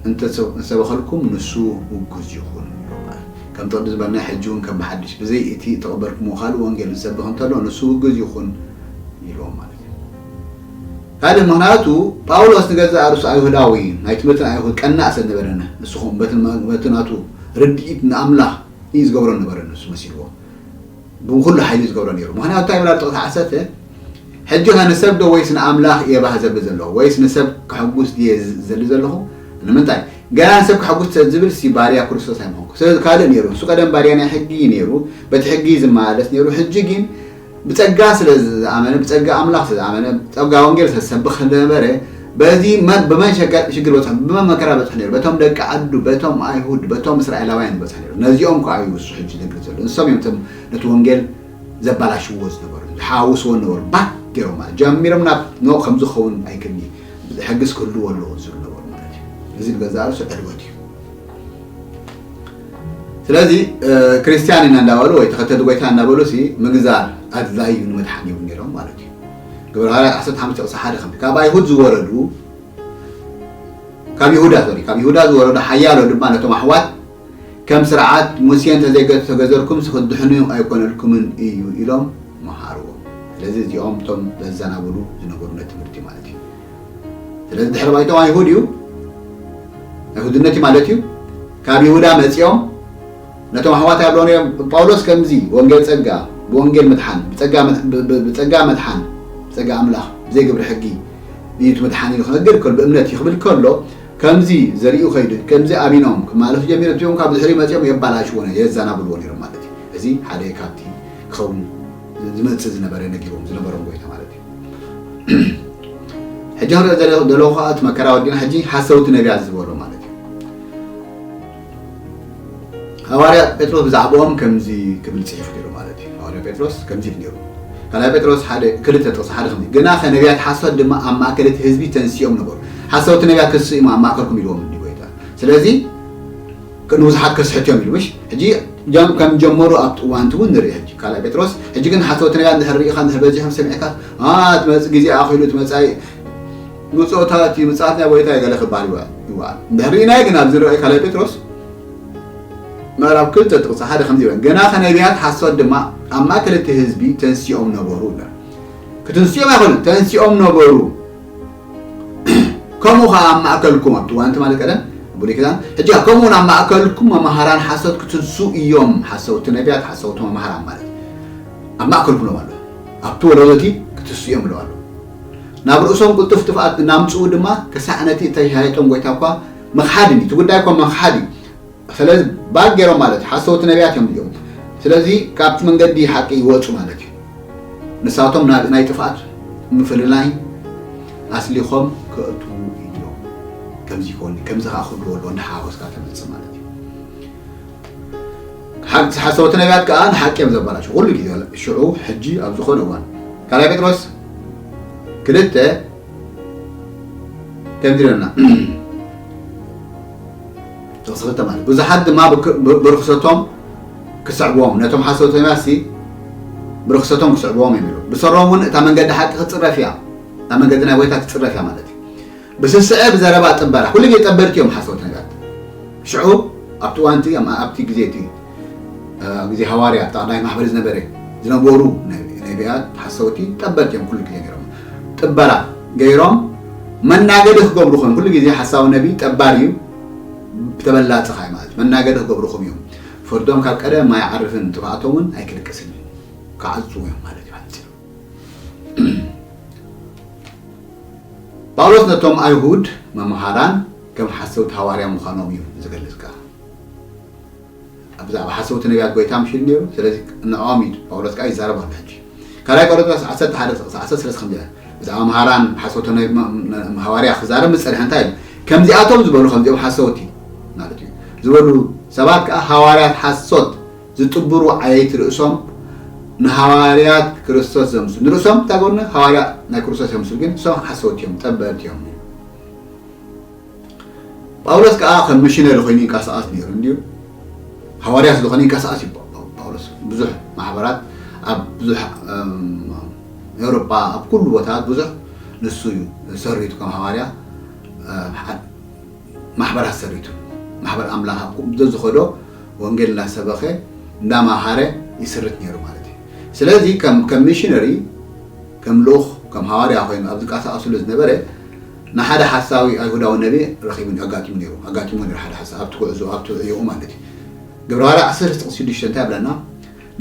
እንተሰበኸልኩም ንሱ ውጉዝ ይኹን። ከምቲ ቅድም ዝበልና ሕጂ እውን ከም ብሓድሽ ብዘይ እቲ ተቐበልኩምዎ ካልእ ወንጌል ዝሰብኽ እንተሎ ንሱ ውጉዝ ይኹን ኢልዎም ማለት እዩ። ካልእ ምኽንያቱ ጳውሎስ ንገዛእ ርእሱ ኣይሁዳዊ ናይ ትምህርትን ኣይሁድ ቀናእ ሰብ ነበረ። ንስኹም በቲ ናቱ ርድኢት ንኣምላኽ እዩ ዝገብሮ ነበረ ንሱ መሲልዎ። ብኩሉ ሓይሊ ዝገብሮ ነይሩ። ምኽንያቱ እንታይ ይብላ ጥቕሲ ዓሰርተ? ሕጂ ኸ ንሰብ ዶ ወይስ ንኣምላኽ እየ ባህ ዘብል ዘለኹ? ወይስ ንሰብ ከሐጉስ ድየ ዝደሊ ዘለኹ? ንምንታይ? ገና ንሰብ ከሐጉስ ዝብል ሲ ባርያ ክርስቶስ ኣይምኾንኩ። ስለዚ ካልእ ነይሩ። እሱ ቀደም ባርያ ናይ ሕጊ እዩ ነይሩ። በቲ ሕጊ እዩ ዝመላለስ ነይሩ። ሕጂ ግን ብጸጋ ስለ ዝኣመነ፣ ብጸጋ ኣምላኽ ስለ ዝኣመነ፣ ጸጋ ወንጌል ስለ ዝሰብኽ ዝነበረ፣ በዚ መ- ብመን ሸገ- ሽግር በጽሑ፣ ብመን መከራ በጽሑ ነይሩ? በቶም ደቂ ዓዱ፣ በቶም ኣይሁድ፣ በቶም እስራኤላውያን በጽሑ ነይሩ። ነዚኦም ከኣ እዩ እሱ ሕጂ ዝነግር ዘሎ። ንሶም እዮም እቶም ነቲ ወንጌል ዘባላሽዎ ዝነበሩ፣ ዝሓውስዎ ነበሩ። ባክ ገይሮም ማለት ጀሚሮም ናብ ኖ ከም ዝኸውን ኣይክኒ ሕግስ ክህልዎ ኣለዎ ዝብሉ ነበሩ ማለት እዩ። እዚ ንገዛእ ርእሱ ዕልወት እዩ። ስለዚ እ፣ ክርስቲያን ኢና እንዳበሉ ወይ ተኸተልቲ ጎይታ እንዳበሉ ሲ ምግዛር ኣድላይ እዩ ንምድሓን ይብሉ ነይሮም ማለት እዩ። ግብረ ሃዋርያት ዓሰርተ ሓሙሽተ ቁጽሪ ሓደ ከምዚ ካብ ኣይሁድ ዝወረዱ ካብ ይሁዳ ሶሪ ካብ ይሁዳ ዝወረዱ ሓያሎ ድማ ነቶም ኣሕዋት ከም ስርዓት ሙሴ እንተዘይተገዘርኩም ሲ ክትድሕኑ ኣይኮነልኩምን እዩ ኢሎም መሃርዎም። ስለዚ እዚኦም እቶም ዘዘናብሉ ዝነበሩ ነቲ ትምህርቲ ማለት እዩ። ስለዚ ድሕሪ ባይቶም ኣይሁድ እዩ ኣይሁድነት እዩ ማለት እዩ። ካብ ይሁዳ መጺኦም ነቶም ኣሕዋት ይብሎም እዮም ጳውሎስ ከምዚ ወንጌል ጸጋ ብወንጌል ምድሓን ብጸጋ መድ- ብ- ብ- ብጸጋ መድሓን ብጸጋ ኣምላኽ ብዘይ ግብሪ ሕጊ እዩ እቲ ምድሓን ኢሉ ክነግር ከሎ ብእምነት እዩ ክብል ከሎ ከምዚ ዘርእዩ ከይዱ ከምዚ ኣሚኖም ክማለሱ ጀሚሮም እቲኦም ካብ ድሕሪ መጺኦም የባላሽዎ ነ- የዘናብልዎ ነይሮም ማለት እዩ። እዚ ሓደ ካብቲ ክኸውን ዝመጽእ ዝነበረ ነጊሮም ዝነበሮም ጎይታ ማለት እዩ። ሕጂ ክንሪኦ ዘለ- ዘለኹ ከዓ እቲ መከራ ወዲና ሕጂ ሓሰውቲ ነቢያት ዝበሎ ማለት እዩ። ሃዋርያ ጴጥሮስ ብዛዕባኦም ከምዚ ክብል ጽሒፉ ነይሩ ማለት እዩ። ሃዋርያ ጴጥሮስ ከምዚ ኢሉ ነይሩ። ካልኣይ ጴጥሮስ ሓደ ክልተ ጥቕሲ ሓደ ከምዚ ግና ከነቢያት ሓሶት ድማ ኣብ ማእከል እቲ ህዝቢ ተንሲኦም ነበሩ። ሓሰውቲ ነቢያት ክስኡ እዮም ኣብ ማእከልኩም ኢልዎም እንዲ ጎይታ። ስለዚ ንብዙሓት ከስሕት እዮም ኢሉ ምሽ ሕጂ ጀም- ከም ጀመሩ ኣብቲ እዋንቲ እውን ንርኢ ሕጂ ካልኣይ ጴጥሮስ ሕጂ ግን ሓሰውቲ ነቢያት እንድሕር ርኢኻ እንድሕር በዚሖም ሰሚዕካ ኣ ትመፅእ ግዜ ኣኺሉ ትመፃኢ ብጾታ እቲ ምጽኣት ናይ ጎይታ ገለ ክበሃል ይውዕል። እንድሕር ርኢናዮ ግን ኣብዚ ንርኣይ ካልኣይ ጴጥሮስ ምዕራፍ ክልተ ጥቕሲ ሓደ ከምዚ ይብል፣ ገና ከነቢያት ሓሶት ድማ ኣብ ማእከል እቲ ህዝቢ ተንሲኦም ነበሩ ይብል። ክትንስኦም ኣይኮኑን፣ ተንሲኦም ነበሩ። ከምኡ ኸዓ ኣብ ማእከልኩም ኣብቲ እዋን ትማሊ ቀደም ብሉይ ኪዳን ሕጂ ከምኡ እውን ኣብ ማእከልኩም መምሃራን ሓሶት ክትንሱ እዮም፣ ሓሰውቲ ነቢያት፣ ሓሰውቲ መምሃራን ማለት ኣብ ማእከልኩም ኣለዉ። ኣብቲ ወለዶ እቲ ክትንሱ እዮም ኣለዉ። ናብ ርእሶም ቅልጡፍ ጥፍኣት እናምጽኡ ድማ ክሳዕ ነቲ እተሻሂጦም ጐይታ እኳ ምኽሓድን እዩ። እቲ ጉዳይ እኳ ምኽሓድ እዩ። ስለዚ ባግ ገይሮም ማለት እዩ። ሓሰውቲ ነቢያት እዮም እዮም። ስለዚ ካብቲ መንገዲ ሓቂ ይወጹ ማለት እዩ። ንሳቶም ናብ ናይ ጥፍኣት ምፍልላይ ኣስሊኾም ከእትዉ እዮም። ከምዚ ይኸውን ከምዚ ከዓ ክብልዎ ኣለዎ እንዳሓወስካ ተመጽእ ማለት እዩ። ሓቂ ሓሰውቲ ነቢያት ከዓ ንሓቂ እዮም ዘባላሹ ኩሉ ግዜ ሽዑ ሕጂ ኣብ ዝኾነ እዋን ካልኣይ ጴጥሮስ ክልተ ከምዚ ኢለና ጥቕሲ ክልተ ማለት ብዙሓት ድማ ብክ- ብ- ብርክሰቶም ክስዕብዎም ነቶም ሓሰውቲ ነቢያት ሲ ብርክሰቶም ክስዕብዎም እዮም ኢሉ ብሰሮም እውን እታ መንገዲ ሓቂ ክትፅረፍ እያ እታ መንገዲ ናይ ጎይታ ትፅረፍ እያ ማለት እዩ ብስስዐ ብዘረባ ጥበራ ኩሉ ግዜ ጠበርቲ እዮም ሓሰውቲ ነቢያት ሽዑ ኣብቲ እዋንቲ ኣብቲ ግዜ እቲ ግዜ ሃዋርያ ጠቕላይ ማሕበር ዝነበረ ዝነበሩ ነቢያት ሓሰውቲ ጠበርቲ እዮም ኩሉ ግዜ ነይሮም ጥበራ ገይሮም መናገዲ ክገብሩ ኾን ኩሉ ግዜ ሓሳዊ ነቢ ጠባር እዩ ብተበላፅኻ ማለት መናገዲ ክገብሩኹም እዮም ፍርዶም ካብ ቀደም ኣይዓርፍን ጥፍኣቶም እውን ኣይክድቅስን እዩ ክዓፁ እዮም ማለት እዩ ሓፂሩ ጳውሎስ ነቶም ኣይሁድ መምሃራን ከም ሓሰውቲ ሃዋርያ ምዃኖም እዩ ዝገልጽ ከኣ። ብዛዕባ ሓሰውቲ ነቢያት ጎይታ ምሽ ኢሉ ነይሩ። ስለዚ ንዕኦም እዩ ጳውሎስ ከኣ ይዛረብ ኣሎ ሕጂ። ካልኣይ ቆሮንቶስ ዓሰርተ ሓደ ጥቕሲ ዓሰርተ ሰለስተ ከምዚ ይብል። ብዛዕባ መሃራን ሓሰውቲ ሃዋርያ ክዛረብ ምስ ጸንሐ እንታይ ኢሉ? ከምዚኣቶም ዝበሉ ከምዚኦም ሓሰውቲ ማለት እዩ ዝበሉ ሰባት ከኣ ሃዋርያት ሓሶት ዝጥብሩ ዓየይቲ ርእሶም ንሃዋርያት ክርስቶስ ዘምስሉ ንርእሶም እንታይ ገርነ ሃዋርያ ናይ ክርስቶስ የምስሉ ግን እሶም ሓሰውቲ እዮም ጠበልቲ እዮም። ጳውሎስ ከዓ ከም ሚሽነሪ ኮይኑ ይንቀሳቐስ ነይሩ እንዲዩ። ሃዋርያ ስለኾነ ይንቀሳቐስ እዩ ጳውሎስ። ብዙሕ ማሕበራት ኣብ ብዙሕ ኤውሮጳ ኣብ ኩሉ ቦታታት ብዙሕ ንሱ እዩ ሰሪቱ ከም ሃዋርያ። ማሕበራት ሰሪቱ ማሕበር ኣምላኽ ኣብ ዘዝኸዶ ወንጌል እናሰበኸ እንዳማሃረ ይስርት ነይሩ ማለት እዩ። ስለዚ ከም ከም ሚሽነሪ ከም ልኡኽ ከም ሃዋርያ ኮይኑ ኣብ ዝንቀሳቐስሉ ዝነበረ ንሓደ ሓሳዊ ኣይሁዳዊ ነቢ ረኺቡ ኣጋጢሙ ነይሩ ኣጋጢሙ ነይሩ ሓደ ሓሳብ ኣብቲ ጉዕዞ ኣብቲ ዕዮኡ ማለት እዩ። ግብረ ሃዋርያ ዓሰርተ ጥቕሲ ሽዱሽተ እንታይ ይብለና?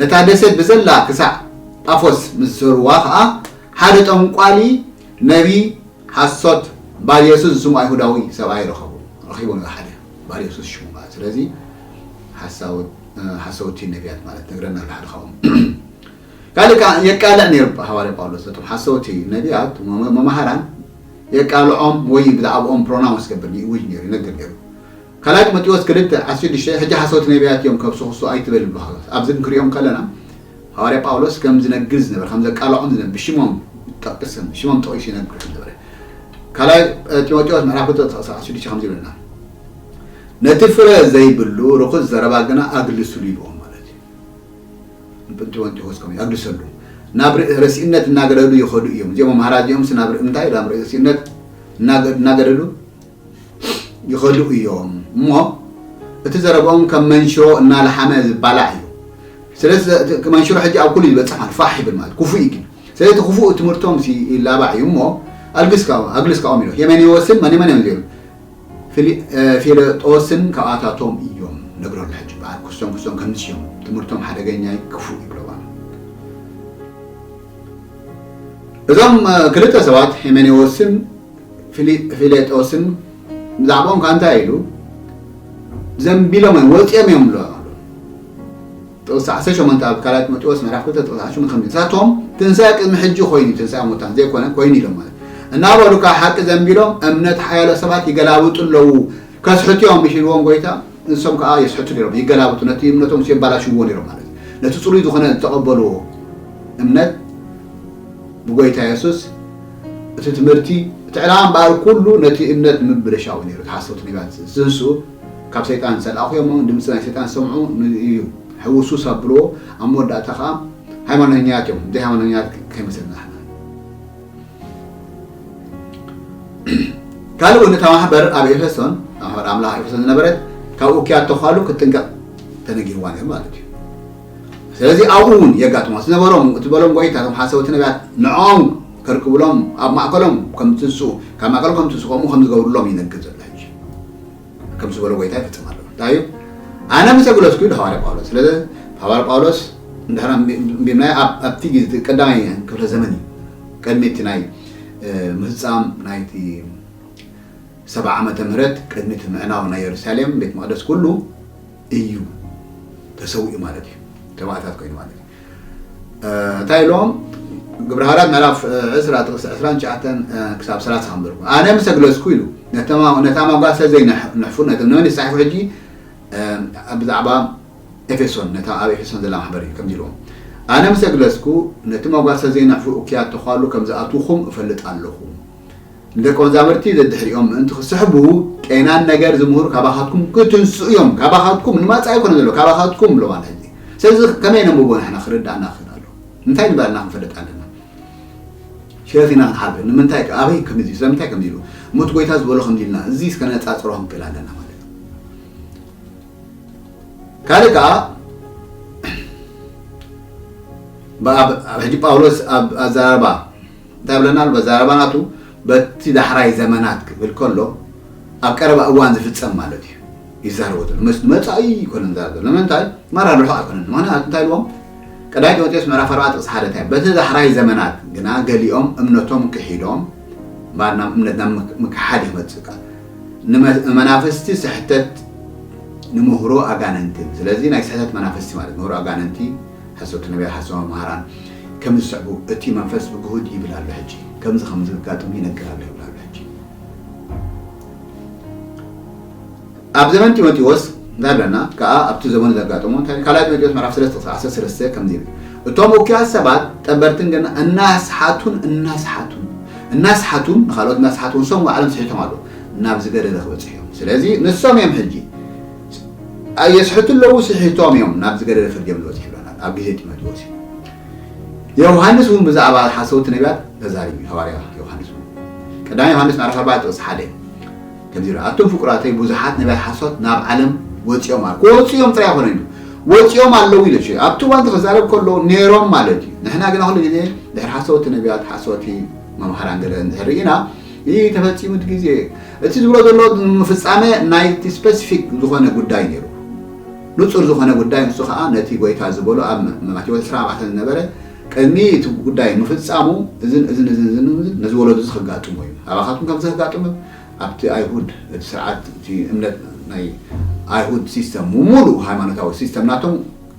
ነታ ደሴት ብዘላ ክሳዕ ጳፎስ ምስ ዘርዋ ከዓ ሓደ ጠንቋሊ ነቢ ሓሶት ባር የሱስ ዝስሙ ኣይሁዳዊ ሰብኣይ ረኸቡ ረኺቦም ሓደ ባር የሱስ ሽሙ ማለት ስለዚ ሓሳውቲ ነቢያት ማለት ነግረና ኣሎ ሓደ ካብኦም ካልእ ከዓ የቃልዕ ነይሩ ሃዋርያ ጳውሎስ ነቶም ሓሰውቲ ነቢያት መማሃራን የቃልዖም ወይ ብዛዕባኦም ፕሮናውንስ ገብር ይውጅ ነይሩ ይነግር ነይሩ ካልኣይ ጢሞቴዎስ ክልተ ዓሰርተ ሽዱሽተ ሕጂ ሓሰውቲ ነቢያት እዮም ከብስኹሱ ኣይትበል ይብሉ ኣብዚ ክንሪኦም ከለና ሃዋርያ ጳውሎስ ከም ዝነግር ዝነበረ ከም ዘቃልዖም ዝነበረ ብሽሞም ይጠቅስም ብሽሞም ጠቂሱ ይነግር ዝነበረ ካልኣይ ጢሞቴዎስ ምዕራፍ ክልተ ጥቕሲ ዓሰርተ ሽዱሽተ ከምዚ ይብለና ነቲ ፍረ ዘይብሉ ርኹስ ዘረባ ግና ኣግልስሉ ይልዎም ማለት እዩ። ንጢሞቴዎስ ከም ኣግልሰሉ ናብ ርእስነት እናገደዱ ይኸዱ እዮም። እዚኦም መምሃራ እዚኦም ናብ እንታይ ናብ ርእስነት እናገደዱ ይኸዱ እዮም እሞ እቲ ዘረብኦም ከም መንሽሮ እናለሓመ ዝባላዕ እዩ። ስለዚ መንሽሮ ሕጂ ኣብ ኩሉ ይበፅሕ ማለት ፋሕ ይብል ማለት ክፉእ እዩ ግን ስለዚ እቲ ክፉእ ትምህርቶም ይላባዕ እዩ እሞ ኣግልስካኦም ኢሎ ሄሜኔዎስን መን መን እዮም ዜሩ ፊለጦስን ካብኣታቶም እዮም ነግረሉ ሕጂ በዓል ክሶም ክሶም ከምዚ እዮም ትምህርቶም ሓደገኛ ክፉእ ይብለዋ እዞም ክልተ ሰባት ሄሜኔዎስን ፊሌጦስን ብዛዕባኦም ከዓ እንታይ ኢሉ ዘንቢሎም እዮም ወፂኦም እዮም ብሎ ጥቕሲ ዓሰርተ ሸሞንተ ኣብ ካልኣይ ጢሞቴዎስ ምዕራፍ ክልተ ጥቕሲ ዓሰርተ ሸሞንተ ከምዚ ንሳቶም ትንሳኤ ቅድሚ ሕጂ ኮይኑ ትንሳኤ ሙታን ዘይኮነ ኮይኑ ኢሎም ማለት እናበሉ ከዓ ሓቂ ዘንቢሎም እምነት ሓያሎ ሰባት ይገላብጡ ኣለዉ ከስሕቱ እዮም ኢልዎም ጎይታ ንሶም ከዓ የስሕቱ ነይሮም ይገላብጡ ነቲ እምነቶም የባላሽዎ ነይሮም ማለት ነቲ ፅሩይ ዝኾነ ዝተቐበልዎ እምነት ብጎይታ የሱስ እቲ ትምህርቲ እቲ ዕላማ እምበኣር ኩሉ ነቲ እምነት ንምብልሻው ነይሩ ተሓሰብቲ ነቢያት ዝንስኡ ካብ ሰይጣን ዝሰልኣኹ እዮም ድምፂ ናይ ሰይጣን ዝሰምዑ እዩ ሕውሱስ ኣብልዎ ኣብ መወዳእታ ከዓ ሃይማኖተኛት እዮም ዘይሃይማኖተኛት ከይመስለና ካልእ እውን እታ ማሕበር ኣብ ኤፌሶን ማሕበር ኣምላኽ ኤፌሶን ዝነበረት ካብ ኡኪያ ተዃሉ ክትጥንቀቕ ተነጊርዋ ነይሩ ማለት እዩ ስለዚ ኣብኡ እውን የጋጥሞ ዝነበሮም እቲ በሎም ጎይታ እቶም ሓሰውቲ ነቢያት ንዖም ከርክብሎም ኣብ ማእከሎም ከም ትንስኡ ካብ ማእከሎም ከም ትንስኡ ከምኡ ከም ዝገብርሎም ይነግር ዘሎ ሕጂ ከም ዝበሎ ጎይታ ይፍጽም ኣሎ እንታይ እዩ ኣነ ምስ ኣግለስኩ ኢሉ ሃዋርያ ጳውሎስ ስለዚ ሃዋርያ ጳውሎስ እንድሕር ቢምናይ ኣብቲ ግዜ ቀዳማይ ክፍለ ዘመን እዩ ቅድሚ እቲ ናይ ምህጻም ናይቲ ሰባ ዓመተ ምህረት ቅድሚ እቲ ምዕናው ናይ የሩሳሌም ቤት መቅደስ ኩሉ እዩ ተሰዊኡ ማለት እዩ ተባእታት ኮይኑ ማለት እዩ እንታይ ኢሎም ግብረ ሃዋርያት ምዕራፍ ዕስራ ጥቕሲ ዕስራን ትሽዓተን ክሳብ ሰላሳ ክንበርኩ ኣነ ምስ ኣግለጽኩ ኢሉ ነታ መጓሰ ዘይንሕፉ ነቶም ንመን ይጻሕፉ ሕጂ ብዛዕባ ኤፌሶን ነታ ኣብ ኤፌሶን ዘላ ማሕበር እዩ ከምዚ ኢልዎም ኣነ ምስ ኣግለጽኩ ነቲ መጓሰ ዘይንሕፉ እኪያ ተዃሉ ከም ዝኣትውኹም እፈልጥ ኣለኹ ንደቂ መዛሙርቲ ዘድሕሪኦም ምእንቲ ክስሕቡ ቄናን ነገር ዝምህሩ ካባኻትኩም ክትንስኡ እዮም ካባኻትኩም ንማፃ ኣይኮነ ዘሎ ካባኻትኩም ብሎ ማለት ሕጂ ስለዚ ከመይ ነንብቦ ንሕና ክርዳእና ክእል ኣሎ እንታይ ንባልና ክንፈልጥ ኣለና ሸፍ ኢና ክንሓብር ንምንታይ ኣበይ ከምዚ ስለምንታይ ከምዚ ኢሉ ሞት ጎይታ ዝበሎ ከምዚ ኢልና እዚ እስከ ነፃፅሮ ክንክእል ኣለና ማለት ካልእ ከዓ ኣብ ሕጂ ጳውሎስ ኣብ ኣዘራርባ እንታይ ብለና ኣሎ ኣዘራርባ ናቱ በቲ ዳሕራይ ዘመናት ክብል ከሎ ኣብ ቀረባ እዋን ዝፍፀም ማለት እዩ ይዛረቦ ዘሎ ምስ መፃኢ ይኮነ ዝዛረብ ዘሎ ንምንታይ ማራ ርሑቕ ኣይኮነን ምክንያቱ እንታይ ኢልዎም ቀዳይ ጢሞቴዎስ ምዕራፍ ኣርባዕተ ጥቕሲ ሓደ እንታይ በቲ ዳሕራይ ዘመናት ግና ገሊኦም እምነቶም ክሒዶም ባር ናብ እምነት ናብ ምክሓድ ይመፅእ ቃል ንመናፍስቲ ስሕተት ንምህሮ ኣጋንንቲ ስለዚ ናይ ስሕተት መናፍስቲ ማለት ምህሮ ኣጋንንቲ ሓሰብቲ ነቢያት ሓሰማ መሃራን ከም ዝስዕቡ እቲ መንፈስ ብግሁድ ይብል ኣሎ ሕጂ ከምዚ ከም ዝጋጥሙ ይነግር ኣሎ ይብል ኣሎ ሕጂ ኣብ ዘመን ጢሞቴዎስ እንታይ ብለና ከዓ ኣብቲ ዘመኑ ዘጋጠሞ እንታይ ካልኣይ ጢሞቴዎስ ምዕራፍ ሰለስተ ዓሰርተ ሰለስተ ከምዚ ይብል፣ እቶም እኩያት ሰባት ጠበርትን ግን እናስሓቱን እናስሓቱን እናስሓቱን ንካልኦት እናስሓቱን ንሶም ዓለም ስሒቶም ኣለዉ፣ ናብ ዝገደለ ክበፅሑ እዮም። ስለዚ ንሶም እዮም ሕጂ የስሕቱ ኣለዉ፣ ስሒቶም እዮም ናብ ዝገደለ ፍርዲ እዮም ዝበፅሑ ይብለና ኣብ ግዜ ጢሞቴዎስ እዩ። ዮሃንስ እውን ብዛዕባ ሓሰውቲ ነቢያት ተዛሪቡ፣ ሃዋርያ ዮሃንስ እውን ቀዳማይ ዮሃንስ ምዕራፍ ኣርባዕተ ጥቕሲ ሓደ ከምዚ ይብል፣ ኣቱም ፍቁራተይ ብዙሓት ነቢያት ሓሶት ናብ ዓለም ወፂኦም ኣለዉ። ክወፁ እዮም ጥራይ ኣይኮነን እዩ፣ ወፂኦም ኣለዉ ኢሉ እዩ። ኣብቲ እዋን ክዛረብ ከሎ ነይሮም ማለት እዩ። ንሕና ግና ኩሉ ግዜ ድሕሪ ሓሰውቲ ነቢያት ሓሰውቲ መምሃራን ገለ እንድሕር ርኢና ይህ ተፈፂሙ እቲ ግዜ እቲ ዝብሎ ዘሎ ፍፃመ ናይቲ ስፐሲፊክ ዝኾነ ጉዳይ ነይሩ። ንጹር ዝኾነ ጉዳይ ንሱ ከዓ ነቲ ጎይታ ዝበሎ ኣብ ማቴዎስ ዕስራን ኣርባዕተን ዝነበረ ቅድሚ እቲ ጉዳይ ምፍጻሙ እዝን እዝን እዝን እዝን እዝን ነዚ ወለዶ እዚ ከጋጥሞ እዩ። ኣባኻትኩም ከምዚ ከጋጥም ኣብቲ ኣይሁድ እቲ ስርዓት እቲ እምነት ናይ ኣይሁድ ሲስተም ሙሉ ሃይማኖታዊ ሲስተም ናቶም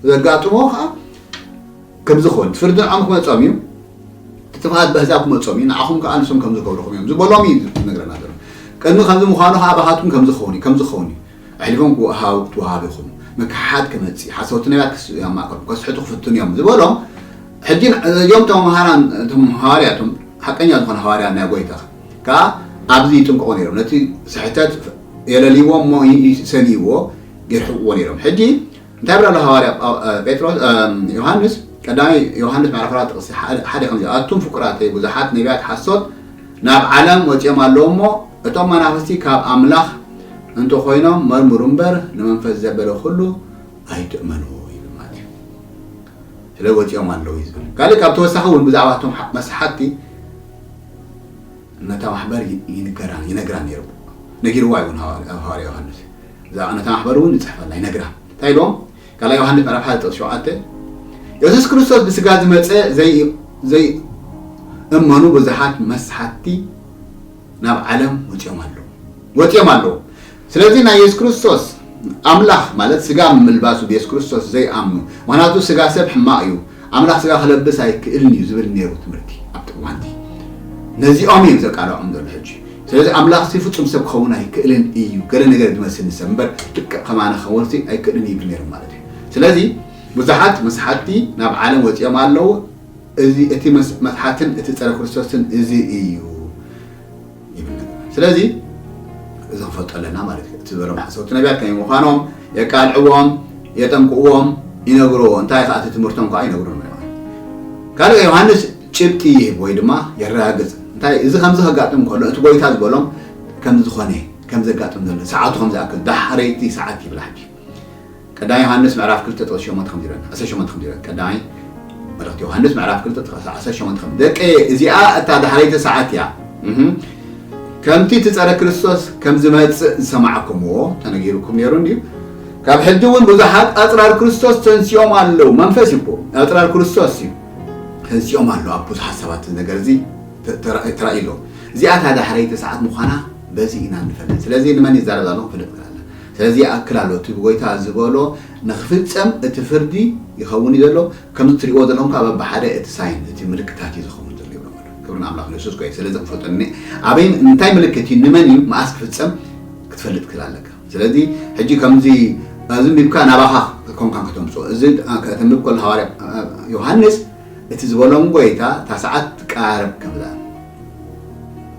ዘጋጥሞ ከዓ ከም ዝኸውን ፍርዲ ንዖም ክመጾም እዩ። እቲ ጥፍኣት በህዛብ ክመጾም እዩ። ንዓኹም ከዓ ንሶም ከም ዝገብርኹም እዮም ዝበሎም እዩ ዝነግረና ዘሎ። ቅድሚ ከምዚ ምዃኑ ከዓ ኣባኻትኩም ከም ዝኸውን እዩ ከም ዝኸውን እዩ። ኣሕሊፎም ክወሃቡ ክትወሃቡ ኢኹም። ምክሓድ ክመጽእ ሓሰውቲ ነቢያት ክስ ኣብ ማእከልኩም ከስሕቱ ክፍትኑ እዮም ዝበሎም። ሕጂ እዚኦም እቶም መሃራን እቶም ሃዋርያ እቶም ሓቀኛ ዝኾነ ሃዋርያ ናይ ጎይታ ከዓ ኣብዚ ይጥንቀቑ ነይሮም። ነቲ ስሕተት የለልይዎ እሞ ይሰንይዎ ይርሕቕዎ ነይሮም። ሕጂ እንታይ ብላ ሃዋርያ ጴጥሮስ ዮሃንስ ቀዳማይ ዮሃንስ ምዕራፍ ኣርባዕተ ጥቕሲ ሓደ ከምዚ ኣቱም ፍቁራተይ ብዙሓት ነቢያት ሓሶት ናብ ዓለም ወፂኦም ኣለዉ እሞ እቶም መናፍስቲ ካብ ኣምላኽ እንተኾይኖም መርምሩ እምበር ንመንፈስ ዘበለ ኩሉ ኣይትእመንዎ ይብል ማለት እዩ። ስለ ወፂኦም ኣለዉ እዩ ዝብል ካልእ ካብ ተወሳኺ እውን ብዛዕባ እቶም መስሓትቲ ነታ ማሕበር ይንገራ ይነግራ ነይሩ ነጊርዋ ይውን ሃዋርያ ዮሃንስ ነታ ማሕበር እውን ይፅሕፈላ ይነግራ እንታይ ኢሎም ካልኣይ ዮሃንስ ምዕራፍ ሓደ ጥቕሲ ሸውዓተ የሱስ ክርስቶስ ብስጋ ዝመፀ ዘይእመኑ ብዙሓት መስሓትቲ ናብ ዓለም ወፂኦም ኣለዉ ወፂኦም ኣለዉ ስለዚ ናይ የሱስ ክርስቶስ ኣምላኽ ማለት ስጋ ምልባሱ ብየሱስ ክርስቶስ ዘይኣምኑ ምክንያቱ ስጋ ሰብ ሕማቕ እዩ ኣምላኽ ስጋ ክለብስ ኣይክእልን እዩ ዝብል ነይሩ ትምህርቲ ኣብቲ እዋንቲ ነዚኦም እዮም ዘቃልዖም ዘሎ ሕጂ ስለዚ ኣምላኽሲ ፍጹም ሰብ ክኸውን ኣይክእልን እዩ ገለ ነገር ዝመስል ንሰብ እምበር ልክዕ ከማና ክኸውንሲ ኣይክእልን እዩ ይብል ነይሩ ማለት እዩ ስለዚ ብዙሓት መስሓትቲ ናብ ዓለም ወፂኦም ኣለዉ እዚ እቲ መስሓትን እቲ ፀረ ክርስቶስን እዚ እዩ ይብል ነገር ስለዚ እዚ ክፈልጦ ኣለና ማለት እዩ እቲ ዝበሎም ሓሰውቲ ነቢያት ከመይ ምዃኖም የቃልዕዎም የጠንቅዎም ይነግርዎ እንታይ ከዓ እቲ ትምህርቶም ከዓ ይነግሩ ካልእ ዮሃንስ ጭብጢ ይህብ ወይ ድማ የረጋግፅ እንታይ እዚ ከምዚ ከጋጥም ከሎ እቲ ጎይታ ዝበሎም ከም ዝኾነ ከም ዘጋጥም ዘሎ ሰዓቱ ከም ዝኣክል ዳሕረይቲ ሰዓት ይብላ ሕጂ ቀዳማይ ዮሃንስ ምዕራፍ ክልተ ጥቕሲ ሸሞንተ ከም ዝብለና ዓሰርተ ሸሞንተ ከም ዝብለና ቀዳማይ መልእኽቲ ዮሃንስ ምዕራፍ ክልተ ጥቕሲ ዓሰርተ ሸሞንተ ከም ደቂ እዚኣ እታ ዳሕረይቲ ሰዓት እያ ከምቲ እቲ ጸረ ክርስቶስ ከም ዝመጽእ ዝሰማዕኩምዎ ተነጊሩኩም ነይሩ እንድዩ ካብ ሕጂ እውን ብዙሓት ኣጽራር ክርስቶስ ተንሲኦም ኣለዉ መንፈስ እዩ ኣጽራር ክርስቶስ እዩ ተንሲኦም ኣለዉ ኣብ ብዙሓት ሰባት ነገር እዚ ተራእዩ ኣሎ እዚኣ እታ ዳሕረይቲ ሰዓት ምዃና በዚ ኢና ንፈልጥ ስለዚ ንመን ይዛረብ ኣለኹ ፍልጥ ክላለ ስለዚ ይኣክል ኣሎ እቲ ጎይታ ዝበሎ ንክፍጸም እቲ ፍርዲ ይኸውን እዩ ዘሎ ከምዚ ትሪእዎ ዘለኹም ከዓ በብሓደ እቲ ሳይን እቲ ምልክታት እዩ ዝኸውን ዘሎ ይብሎም ኣሎ ክብሪ ንኣምላኽ ንየሱስ ጎይ ስለዚ ክፈልጠኒ ኣበይ እንታይ ምልክት እዩ ንመን እዩ መኣስ ክፍጸም ክትፈልጥ ክል ኣለካ ስለዚ ሕጂ ከምዚ ዝንቢብካ ናባኻ ኮንካ ከተምፅኦ እዚ ከተንብብ ከሎ ሃዋርያ ዮሃንስ እቲ ዝበሎም ጎይታ እታ ሰዓት ትቃረብ ከምዛ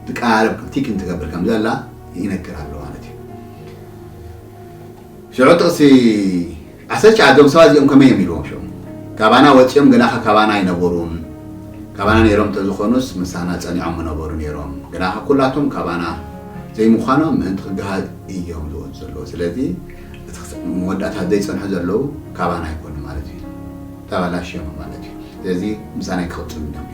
ትቃረብ ቲክን ትገብር ከምዘላ ይነግር ኣሎ ማለት እዩ ሽዑ ጥቕሲ ዓሰርተ ትሽዓተ እዞም ሰባት እዚኦም ከመይ እዮም ኢልዎም ሽዑ ካባና ወፂኦም ገናኸ ካባና ኣይነበሩን ካባና ነይሮም እንተዝኾኑስ ምሳና ፀኒዖም ምነበሩ ነይሮም ገናኸ ኩላቶም ካባና ዘይምዃኖም ምእንቲ ክገሃድ እዮም ዝወፁ ዘለዉ ስለዚ መወዳእታ ዘይፀንሑ ዘለዉ ካባና ኣይኮኑ ማለት እዩ ተባላሽዮም ማለት እዩ ስለዚ ምሳና ኣይክቕፅሉ እዮም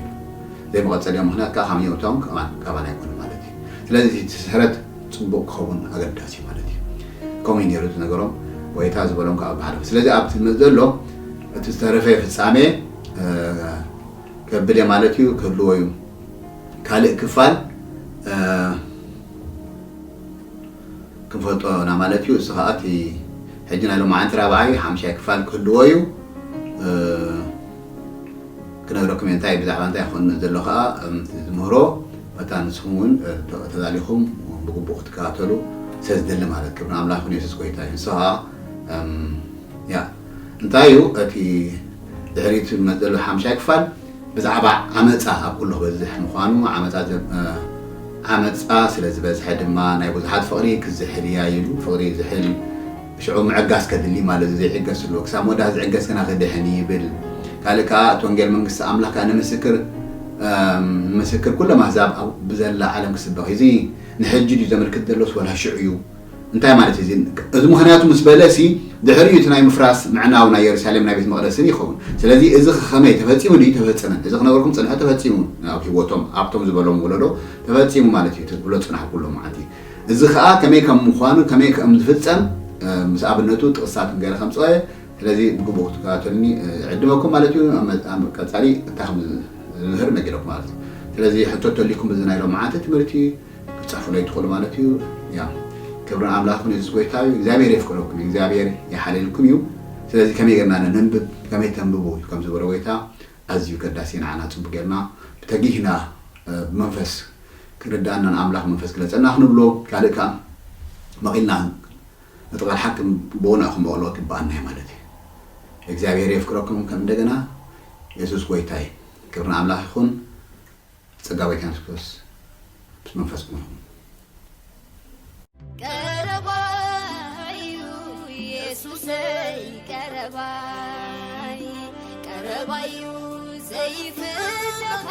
ዘይመቐፀሊኦም ምክንያት ከዓ ካብ ዮቶም ካባና ኣይኮኑ ማለት እዩ ስለዚ እቲ ሰረት ፅቡቅ ክኸውን ኣገዳሲ ማለት እዩ ከምኡ ነይሩ ነገሮም ወይታ ዝበሎም ከዓ በሓደ ስለዚ ኣብቲ ዝመፅ ዘሎ እቲ ዝተረፈ ፍፃሜ ከብል እየ ማለት እዩ ክህልዎ እዩ ካልእ ክፋል ክንፈልጦ ኢና ማለት እዩ። እሱ ከዓ እቲ ሕጂ ናይ ሎማዓንቲ ራብዓይ ሓምሻይ ክፋል ክህልዎ እዩ። ክነግረኩም እየ እንታይ ብዛዕባ እንታይ ይኸውን ዘሎ ከዓ እቲ ዝምህሮ መታ ንስኹም እውን ተዳሊኹም ብግቡእ ክትከታተሉ ስለ ዝደሊ ማለት ክብሪ ኣምላኽ ይኹን የሱስ ጎይታ እዩ። ንሱ ከዓ ያ እንታይ እዩ እቲ ድሕሪት ዝመፅእ ዘሎ ሓምሻይ ክፋል ብዛዕባ ዓመፃ ኣብ ኩሉ ክበዝሕ ምዃኑ ዓመፃ ዓመፃ ስለ ዝበዝሐ ድማ ናይ ብዙሓት ፍቕሪ ክዝሕል እያ ኢሉ። ፍቕሪ ዝሕል ሽዑ ምዕጋስ ከድሊ ማለት እዩ። ዘይዕገስ ኣሎ ክሳብ መወዳእታ ዝዕገስ ግና ክድሕን ይብል። ካልእ ከዓ እቲ ወንጌል መንግስቲ ኣምላኽ ከዓ ንምስክር ምስክር ኩሎም ኣህዛብ ብዘላ ዓለም ክስበኽ እዚ ንሕጂ ድዩ ዘመልክት ዘሎስ ወላ ሽዑ እዩ? እንታይ ማለት እዩ እዚ? ምኽንያቱ ምስ በለሲ ድሕሪኡ እቲ ናይ ምፍራስ ምዕናው ናይ የሩሳሌም ናይ ቤት መቕደስን ይኸውን። ስለዚ እዚ ከመይ ተፈጺሙ ድዩ ተፈጸመን? እዚ ክነገርኩም ጽንሐ ተፈጺሙ ኣብ ህይወቶም ኣብቶም ዝበሎም ወለዶ ተፈጺሙ ማለት እዩ ትብሎ ጽናሕ ኩሎም ማለት እዩ። እዚ ከዓ ከመይ ከም ምዃኑ ከመይ ከም ዝፍጸም ምስ ኣብነቱ ጥቕሳት ገይረ ከምጽኦ እየ። ስለዚ ብግቡእ ክትከታተሉኒ ዕድመኩም ማለት እዩ። ቀጻሊ እንታይ ከም ዝምህር ነጊረኩም ማለት እዩ። ስለዚ ሕቶ ተሊኩም እዚ ናይ ሎምዓንቲ ትምህርቲ ክትፅሕፉለይ ትኽእሉ ማለት እዩ። ያ ክብርን ኣምላኽን የሱስ ጎይታ እዩ። እግዚኣብሔር የፍቅረኩም እዩ። እግዚኣብሔር ይሓልልኩም እዩ። ስለዚ ከመይ ጌርና ነንብብ ከመይ ተንብቡ እዩ ከም ዝበረ ጎይታ ኣዝዩ ገዳሲ ንዓና ፅቡቅ ጌርና ብተጊህና ብመንፈስ ክርድኣናን ኣምላኽ መንፈስ ክለፀና ክንብሎ ካልእ ከዓ መቒልና እቲ ቃል ሓቂ ብውና ክንበቕሎ ግበኣና እዩ ማለት እዩ። እግዚኣብሔር የፍቅረኩም ከም እንደገና የሱስ ጎይታ እዩ። ክብርን ኣምላኽ ይኹን። ጸጋ ጎይታ የሱስ ክርስቶስ ምስ መንፈስኩም ይኹን። ቀረባዩ ኢየሱሰይ ቀረባይ ቀረባዩ ዘይፍለኻ